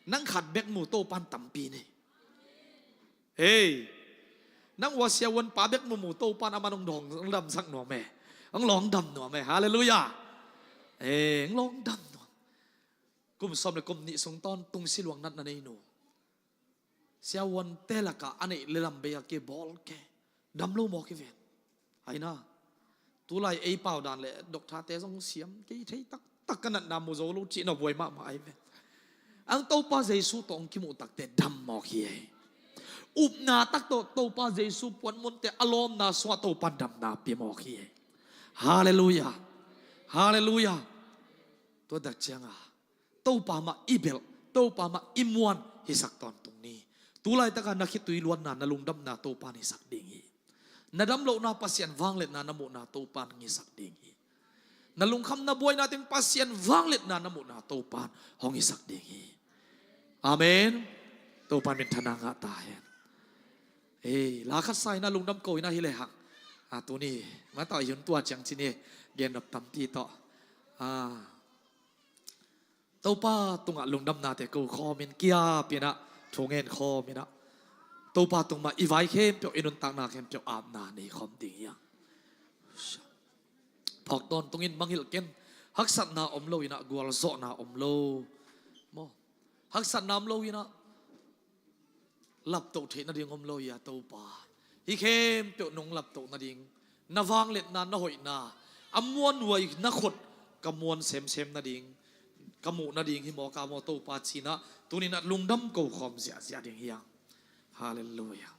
Nang khat bek mu Topan tampi nei. Hei. Nang ua siavuan pa bek mu mu Topan a man hong dong, hong damsak nuam e. Hong lawng dam nuam e. Halleluiah. Hei, hong lawng dam nuam. Kum sawm le kum nih sung tawntung siluang natna nei nu. Siavuante lakah a neih le lam bei a kibawl ke. Dam lo mawk hi ven. Aina. Tulai ei pau dan le doctor-te zong siam kei thei taktak ka natna mu zo lo cih na buai mahmah ahi ven. Ang Topa Jesu tawh hong kimuh takte dam mawk hi ei. Upna tak tawh Topa Jesu puan munte a lawmna sungah Topan damna pia mawk hi ei. Halleluiah. Halleluiah. Tua dak cianga Topa mah i belh, Topa mah i muan hisak tawntung ni. Tulaitaka na khitui luanna, na lungdamna Topan hisak ding hi. Na damlohna Pasian vangliatna na muhna Topan hisak ding hi. Na lungkhamna buaina teng Pasian vangliatna na muhna Topan hong hisak ding hi. Amen. Topan minthanna ngah ta hen. Ei, la khat sa ina lungdam ko ina hi lehang. A tuni mata i hun tua ciang cini gen nop tampi tawh. A Topa tungah lungdamnate ko khawmin kiap ina thungen khawm ina Topa tung mah i vai khempeuh, i nuntakna khempeuh apna nei khawm ding hi a. Phawk tawntungin mangilh ken. Haksatna om lo ina gualzawhna om lo. Maw? Haksatna om lo ina laptoh theih nading om lo hi a Topa. Hih khempeuh nong laptoh nading, na vangliatna, na hoihna a muanhuai na khut ka muan semsem nading, ka muh nading hi mawk a maw Topa cinah tuninah lungdam ko khawm ziahziah ding hi a. Halleluiah.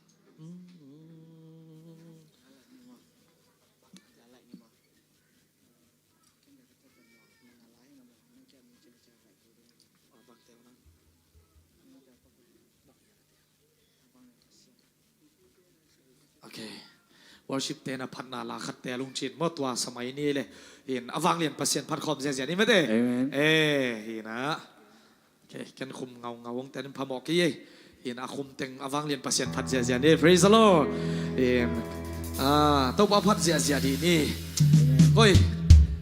Ok. Worship te na phatna la khatte a lungcin maw tua samai ni le. In a vanglian Pasian phat khawm ziazia ni mate. Amen. Eh, hina. Ok, ken khum ngaungau ang ten phamawh kei ei. In a khum teng a vanglian Pasian phat ziazia ni. Praise the Lord. In a Topa phat ziazia dih ni. Hoi,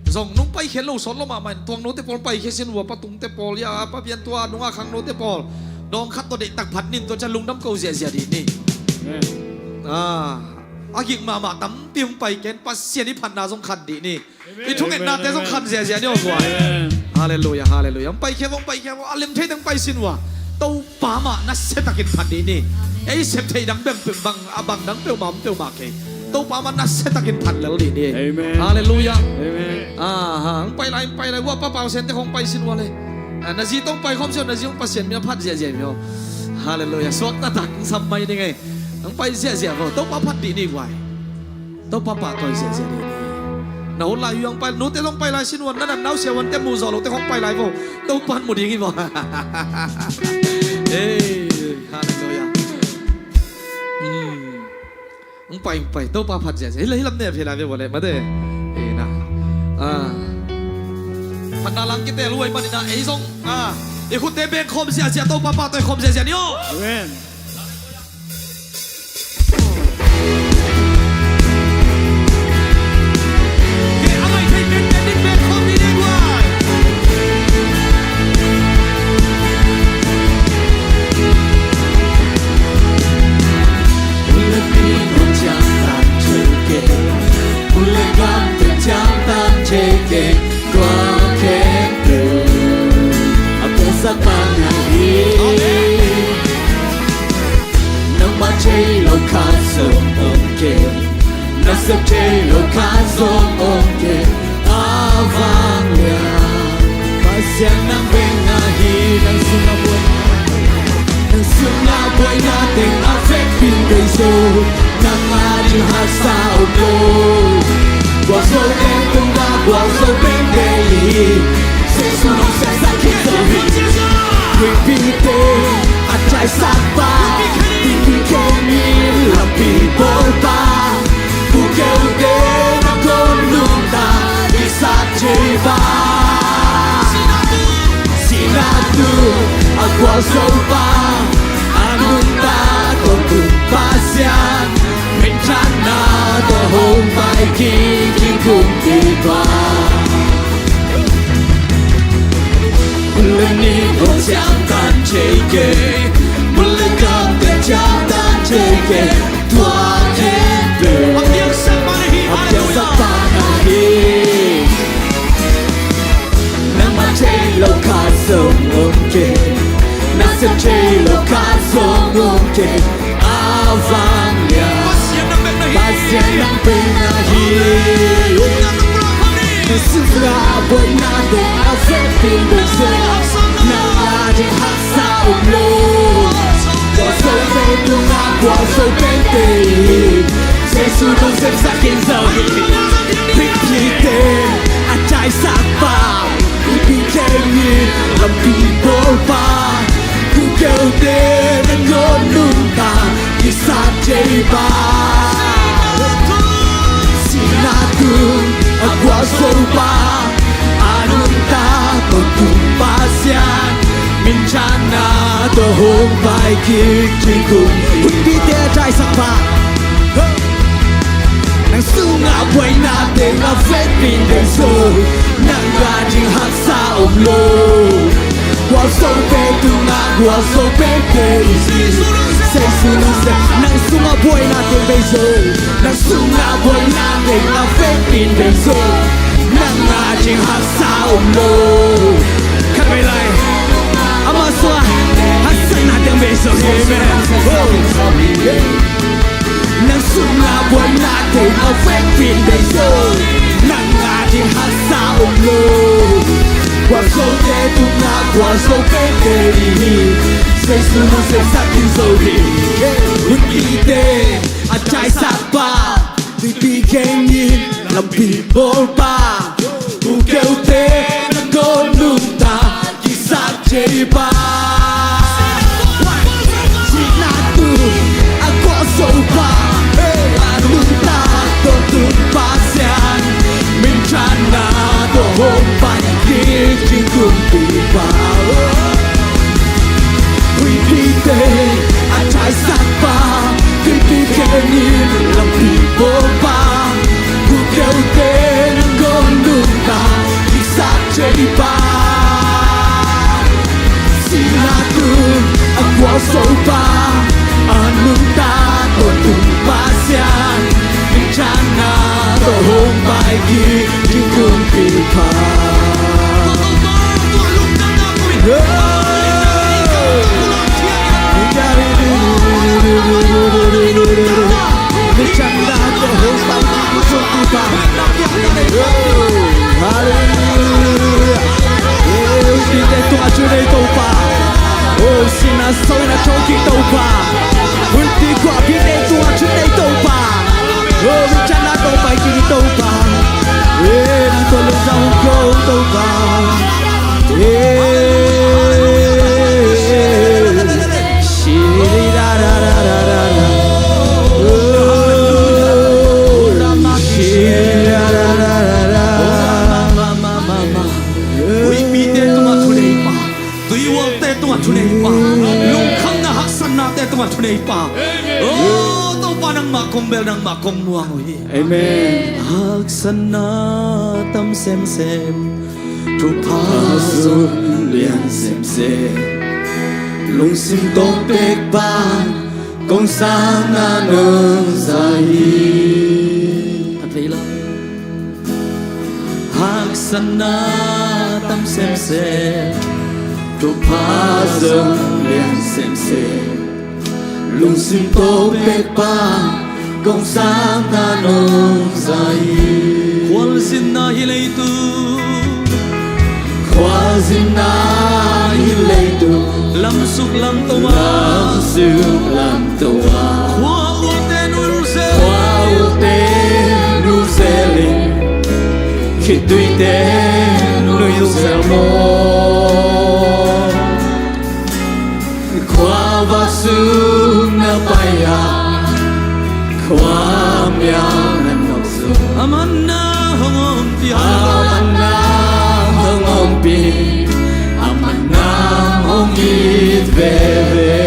zong nong paikhiat lo sawt lo mahmah in, tuang note pawl paikhiat sin ua, pa tungte pawl, ya, pa pian tua nungah khang note pawl, dawng khat tawh deihtak phat nin, tua ciang lungdam ko ziahziah dih ni. Amen. Ah, a gik mahmah tampi hong pai ken, Pasian i phatna zong khan dih ni. Amen. I thungetnate zong khan ziahziah ni aw guai. Amen. Halleluiah, halleluiah. Hong paikhiat, hong paikhiat, a lem thei dang pai sin ua. Topa mah nasia takin phat dih ni. Ei sep theih dang bang, bang, a bang dang peuhmah om peuhmah kei. Topa mah nasia takin phat lel dih ni. Amen. Halleluiah. Amen. Ah, ha, hong pai lai, hong pai lai. Ua pa Pau Sen te hong pai sin ua le. Ah, na zi tong pai khawm sin, na zi hong Pasian min a phat ziahziah mi aw. Halleluiah. Suakta tak hong sam mai ding ei. Hong pai ziahziah vo. Topa phat dih ni guai. Topa pahtawi ziahziah dih ni. Na hun lai uh hong pai, nute hong pai lai sin ua, na nat nau sia uante muh zawh lote hong pai lai vo. Topa mu ding hi vo. Ei, halleluiah. Hmm. Hong pai, hong pai. Topa phat ziahziah. Hi lam, hi lam ne a phei lai ve vo le. Mate. Ei na. Ah. Phatna lang kitel uh ahih manin ah, ei zong, ah, i khutte beng khawm ziahziah, Topa pahtawi khawm ziahziah ni aw. Amen. Nangmah thei lo khat zong om kei, na sep thei lo khat zong om kei. A vanglian Pasian nang bek na hi. Nang sungah buai, nang sungah buaina teng a vekpi in bei zo. Nang ading haksa om lo. Gual zo pen tungah gual zo pen bei hi. Jesu nong sepsak hi zo hi. Huihpite a taisak pa, huihpi khemin lampi bawlpa, pukeu te nangawn nuntak kisap thei pa, sihna tung a gualzo pa, a nuntak tawntung Pasian, minthanna tawh hong pai kik ding kumpipa. Bul le nin hong ciangtan thei kei, bul le gam teng ciangtan thei kei. Tua khempeuh a piangsak pa na hi. Nangmah thei lo khat zong om kei, na sep thei lo khat zong om kei. A vanglian Pasian nang bek na hi. Na sungah buaina teng a vekpi in bei zo. Nang ading haksa om lo. Gualzo pen tungah gualzo pen bei hi. Jesu nong sepsak hi zo hi. Huihpite a taisak pa, huihpi khemin lampi bawlpa, pukeu te nangawn nuntak kisap thei pa, sihna tung a gualzo pa, a nuntak tawntung Pasian, minthanna tawh hong pai kik ding kumpipa. Huihpite a taisak pa. Nang sungah buaina teng a vekpi in bei zo. Nang ading haksa om lo. Gualzo pen tungah gualzo pen bei hi. Jesu nong sep, nang sungah buaina teng bei zo. Nang sungah buaina teng a vekpi in bei zo. Nang ading haksa om lo. Khat vei lai. Amah sungah haksatna teng bei zo hi. Amen. Oh. Nang sungah buaina teng a vekpi in bei zo. Nang ading haksa om lo. Gualzote tungah gualzo pen bei hi. Jesu nong sepsak hi zo hi. Huihpite a taisak pa, huihpi khemin lampi bawlpa, pukeu te nangawn nuntak kisap thei pa, sihna tung a gualzo pa, a nuntak tawntung Pasian, minthanna tawh hong pai kik ding kumpipa. Huihpite a taisak pa, huihpi khemin lampi bawlpa, pukeu te nangawn Pa, sihna tun a gualzo pa, a nuntak tawntung Pasian, minthangna tawh hong pai kik ding kumpipa. Hallelujah. Eh, huihpite tungah thunei Topa. Oh, sihna sawina thokik Topa. Huihpi guahpite tungah thunei Topa. Oh, minthangna tawh pai kik Topa. Eh, nang tawh lungzang hong ko Topa. Eh, Huihpite tungah thunei pa, tuihualte tungah thunei pa, lungkhamna haksatnate tungah thunei pa. Oh, Topa nangmah kong bel nangmah kong muang uh hi. Amen. Haksatna tam semsem, thupha zong lian semsem, lungsim tawh pek pan kong sapna nong za hi. Haksatna tam semsem, thupha zong lian semsem, lungsim tawh pek pan kong sapna nong za hi. Khualzinna hi leitung, khualzinna hi leitung, lamsuk lamto a, lamsuk lamto a, khua ulte nuih zel, khua ulte nuih zel in, khitui te nuih zel maw. Khua vak sung na pai a, khua mial na nok sung, a man na hong ompih, a man na hong ompih, a man na hong it veve.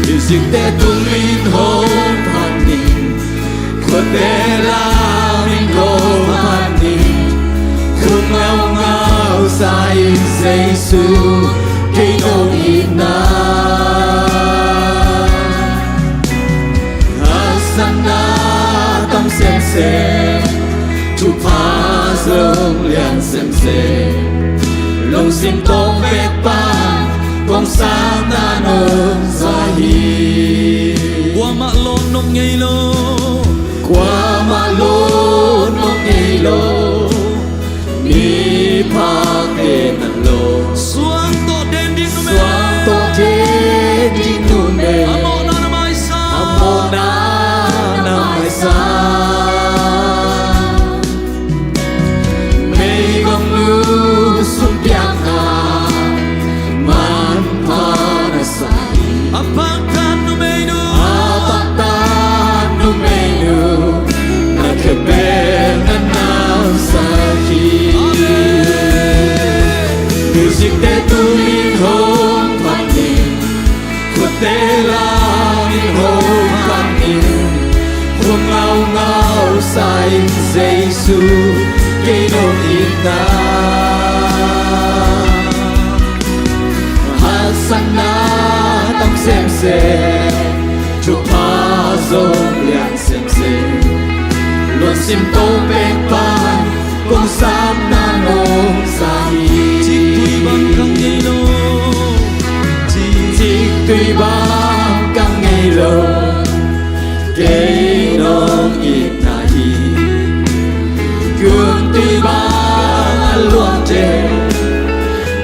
Music te tung in hong phat ning, khuate lam in hong phat ning, khua ngaungau sa in Jesu, kei nong itna. Haksatna tam semsem, thupha zong lian semsem, lungsim tawh pek pan kong sapna nong za hi. Kuamah lawn nong ngei lo, kuamah lawn nong ngei lo, miphakte na lawn. Suang tawh den ding numei, suang tawh den ding numei, a mawhna na maisak, a mawhna na maisak. Meigong nu sung piakna manpha na sa hi. A paktat numeinu, a paktat numeinu, na khebel na namsak hi. Amen. Music te tung in hong phat ning, khuate lam in hong phat ning, khua ngaungau sa in Jesu, kei nong itna. Haksatna tam semsem, thupha zong lian semsem, lungsim tawh pek pan kong sapna nong za hi. Ciktui bang ka ngei lo, ciktui bang ka ngei lo, kei nong itna hi. Kuntui bang a luangte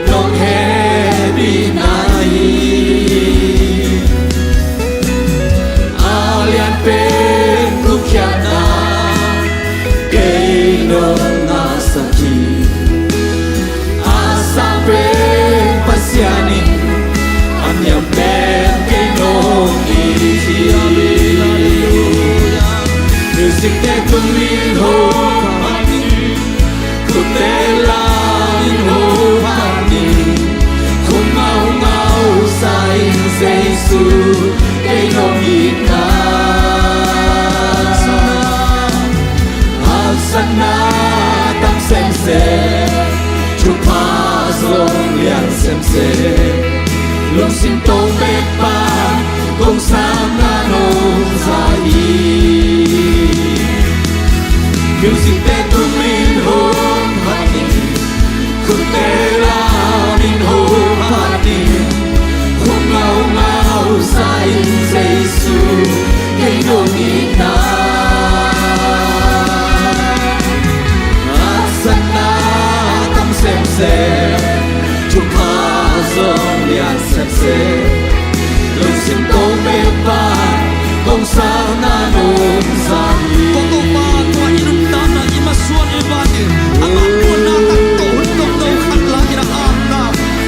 nong hehpihna hi. A lian pen gupkhiatna kei nong ngahsak hi. A sang pen Pasian in, a niam pen kei nong it hi. Music te tung in hong phat ning, khuate lam in Thupha zong lian semsem, lungsim tawh bek pan kong sang na nong za hi. Music te tum in hong phat in, khutte lam in hong phat in, hong ngaungau sa in Jesu, kei nong itna. A sanna tam semsem, thupha zong lian semsem, lungsim tawh bek pan kong sang na nong za hi. Ko Topa, tua i nuntakna i masuan i van in, amah muanna tangto hun tawh no khat la in a apna,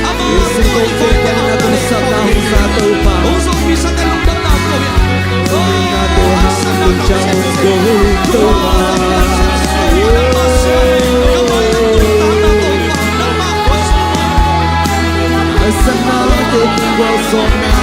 amah tua i koite na tung sapna hong sa Topa. Hong zong mi sa te lungdamna ko in. Oi, na tua hang tung ciang hong ko Topa. A sanna te tung gual sawm na.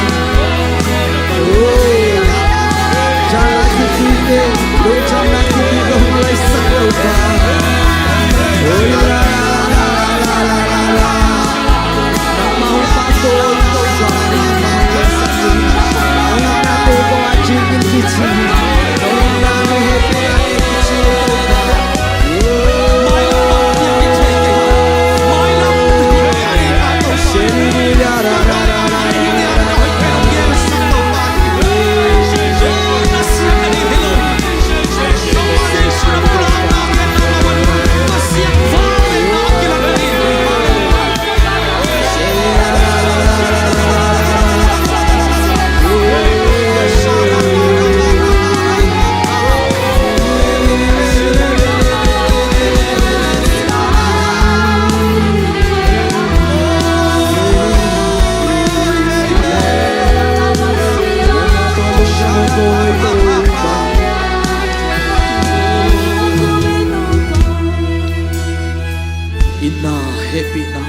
Itna, hehpihna,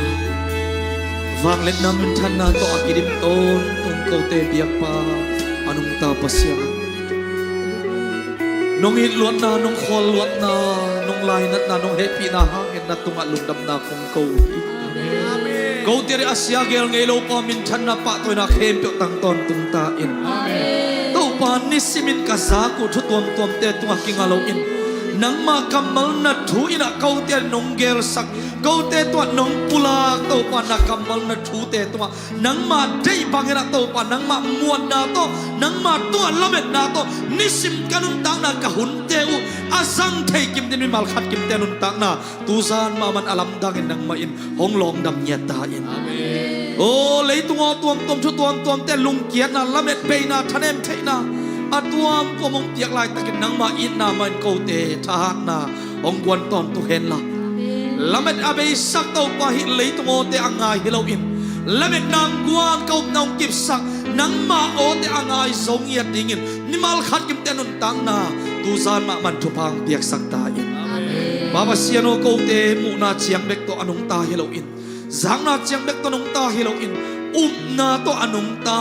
vangliatna, minthanna tawh a kidim tawntung kote biakpa a nungta Pasian, nong it luatna, nong khual luatna, nong lainatna, nong hehpihna hangin na tungah lungdamna kong ko hi. Amen. Kote a sia gel ngei lo pa minthanna pahtawina khempeuh tang tawntung ta in. Amen. Topa, nisimin ka zak uh thu tuamtuamte tungah kinga loin, nangma kammal na thu in ah kote nong gelsak, kote tungah nong pulak, Topa, na kammal na thute tungah nangma deih bangin ah, Topa, nangma muanna tawh, nangma tungah lametna tawh nisim ka nuntakna, ka hunte uh a zang thei kim dingin mimal khat kimte nuntakna tuzan mahmah a lamdangin nangmah in hong lawngdam ngiat ta in. Amen. Aw, leitung aw tuamtuam, thu tuamtuamte lungkiatna, lamet beina, thanem theihna a tuamtuam hong piak laitakin nangmah itna mah in kote thahatna hong guan tawntung henla. Amen. Lamet a beisak Topa hih leitung awte a ngai hi loin, lametna guan ka upna hong kipsak nangmah awte a ngai zo ngiat dingin mimal khat kimte nuntakna tuzan mahmah thupha hong piaksak ta in. Amen. Pa Pasian aw, kote muhna ciang bek tawh a nungta hi loin, zakna ciang bek tawh nungta hi loin, upna tawh a nungta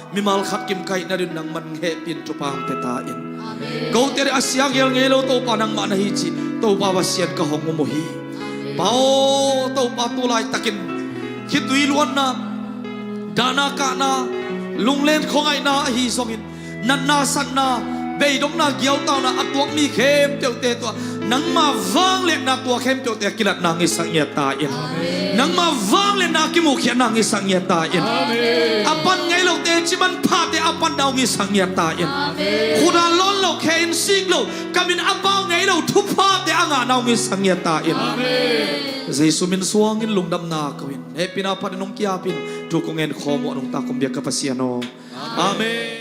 mimal khat kim ka hih nadingin nangman hehpih in thupha hong pia ta in. Amen. Kote a sia gel ngei lo Topa nangmah na hi cih Topa Pasian ka hong um uh hi. Amen. Pa aw, Topa, tu laitakin khitui luanna, dahna kahna, lunglen khuangaihna ahi zongin, natna satna, beidongna giautauna a tuak mi khempeuhte tungah nangma vangliatna tua khempeuhte a kilatna hong hisak ngiat ta in. Amen. Nangma vangliatna a kimuhkhiatna hong hisak ngiat ta in. Amen. A pan ngei lote ci manphate a panna hong hisak ngiat ta in. Amen. Khut a lawn lo, khe in sik lo, kam in a pau ngei lo thuphate a ngahna hong hisak ngiat ta in. Amen. Jesu min suangin lungdamna ko in, hehpihna phatin hong ki-apin thu kong genkhawm uh a nungta kong biak ka Pasian aw. Amen.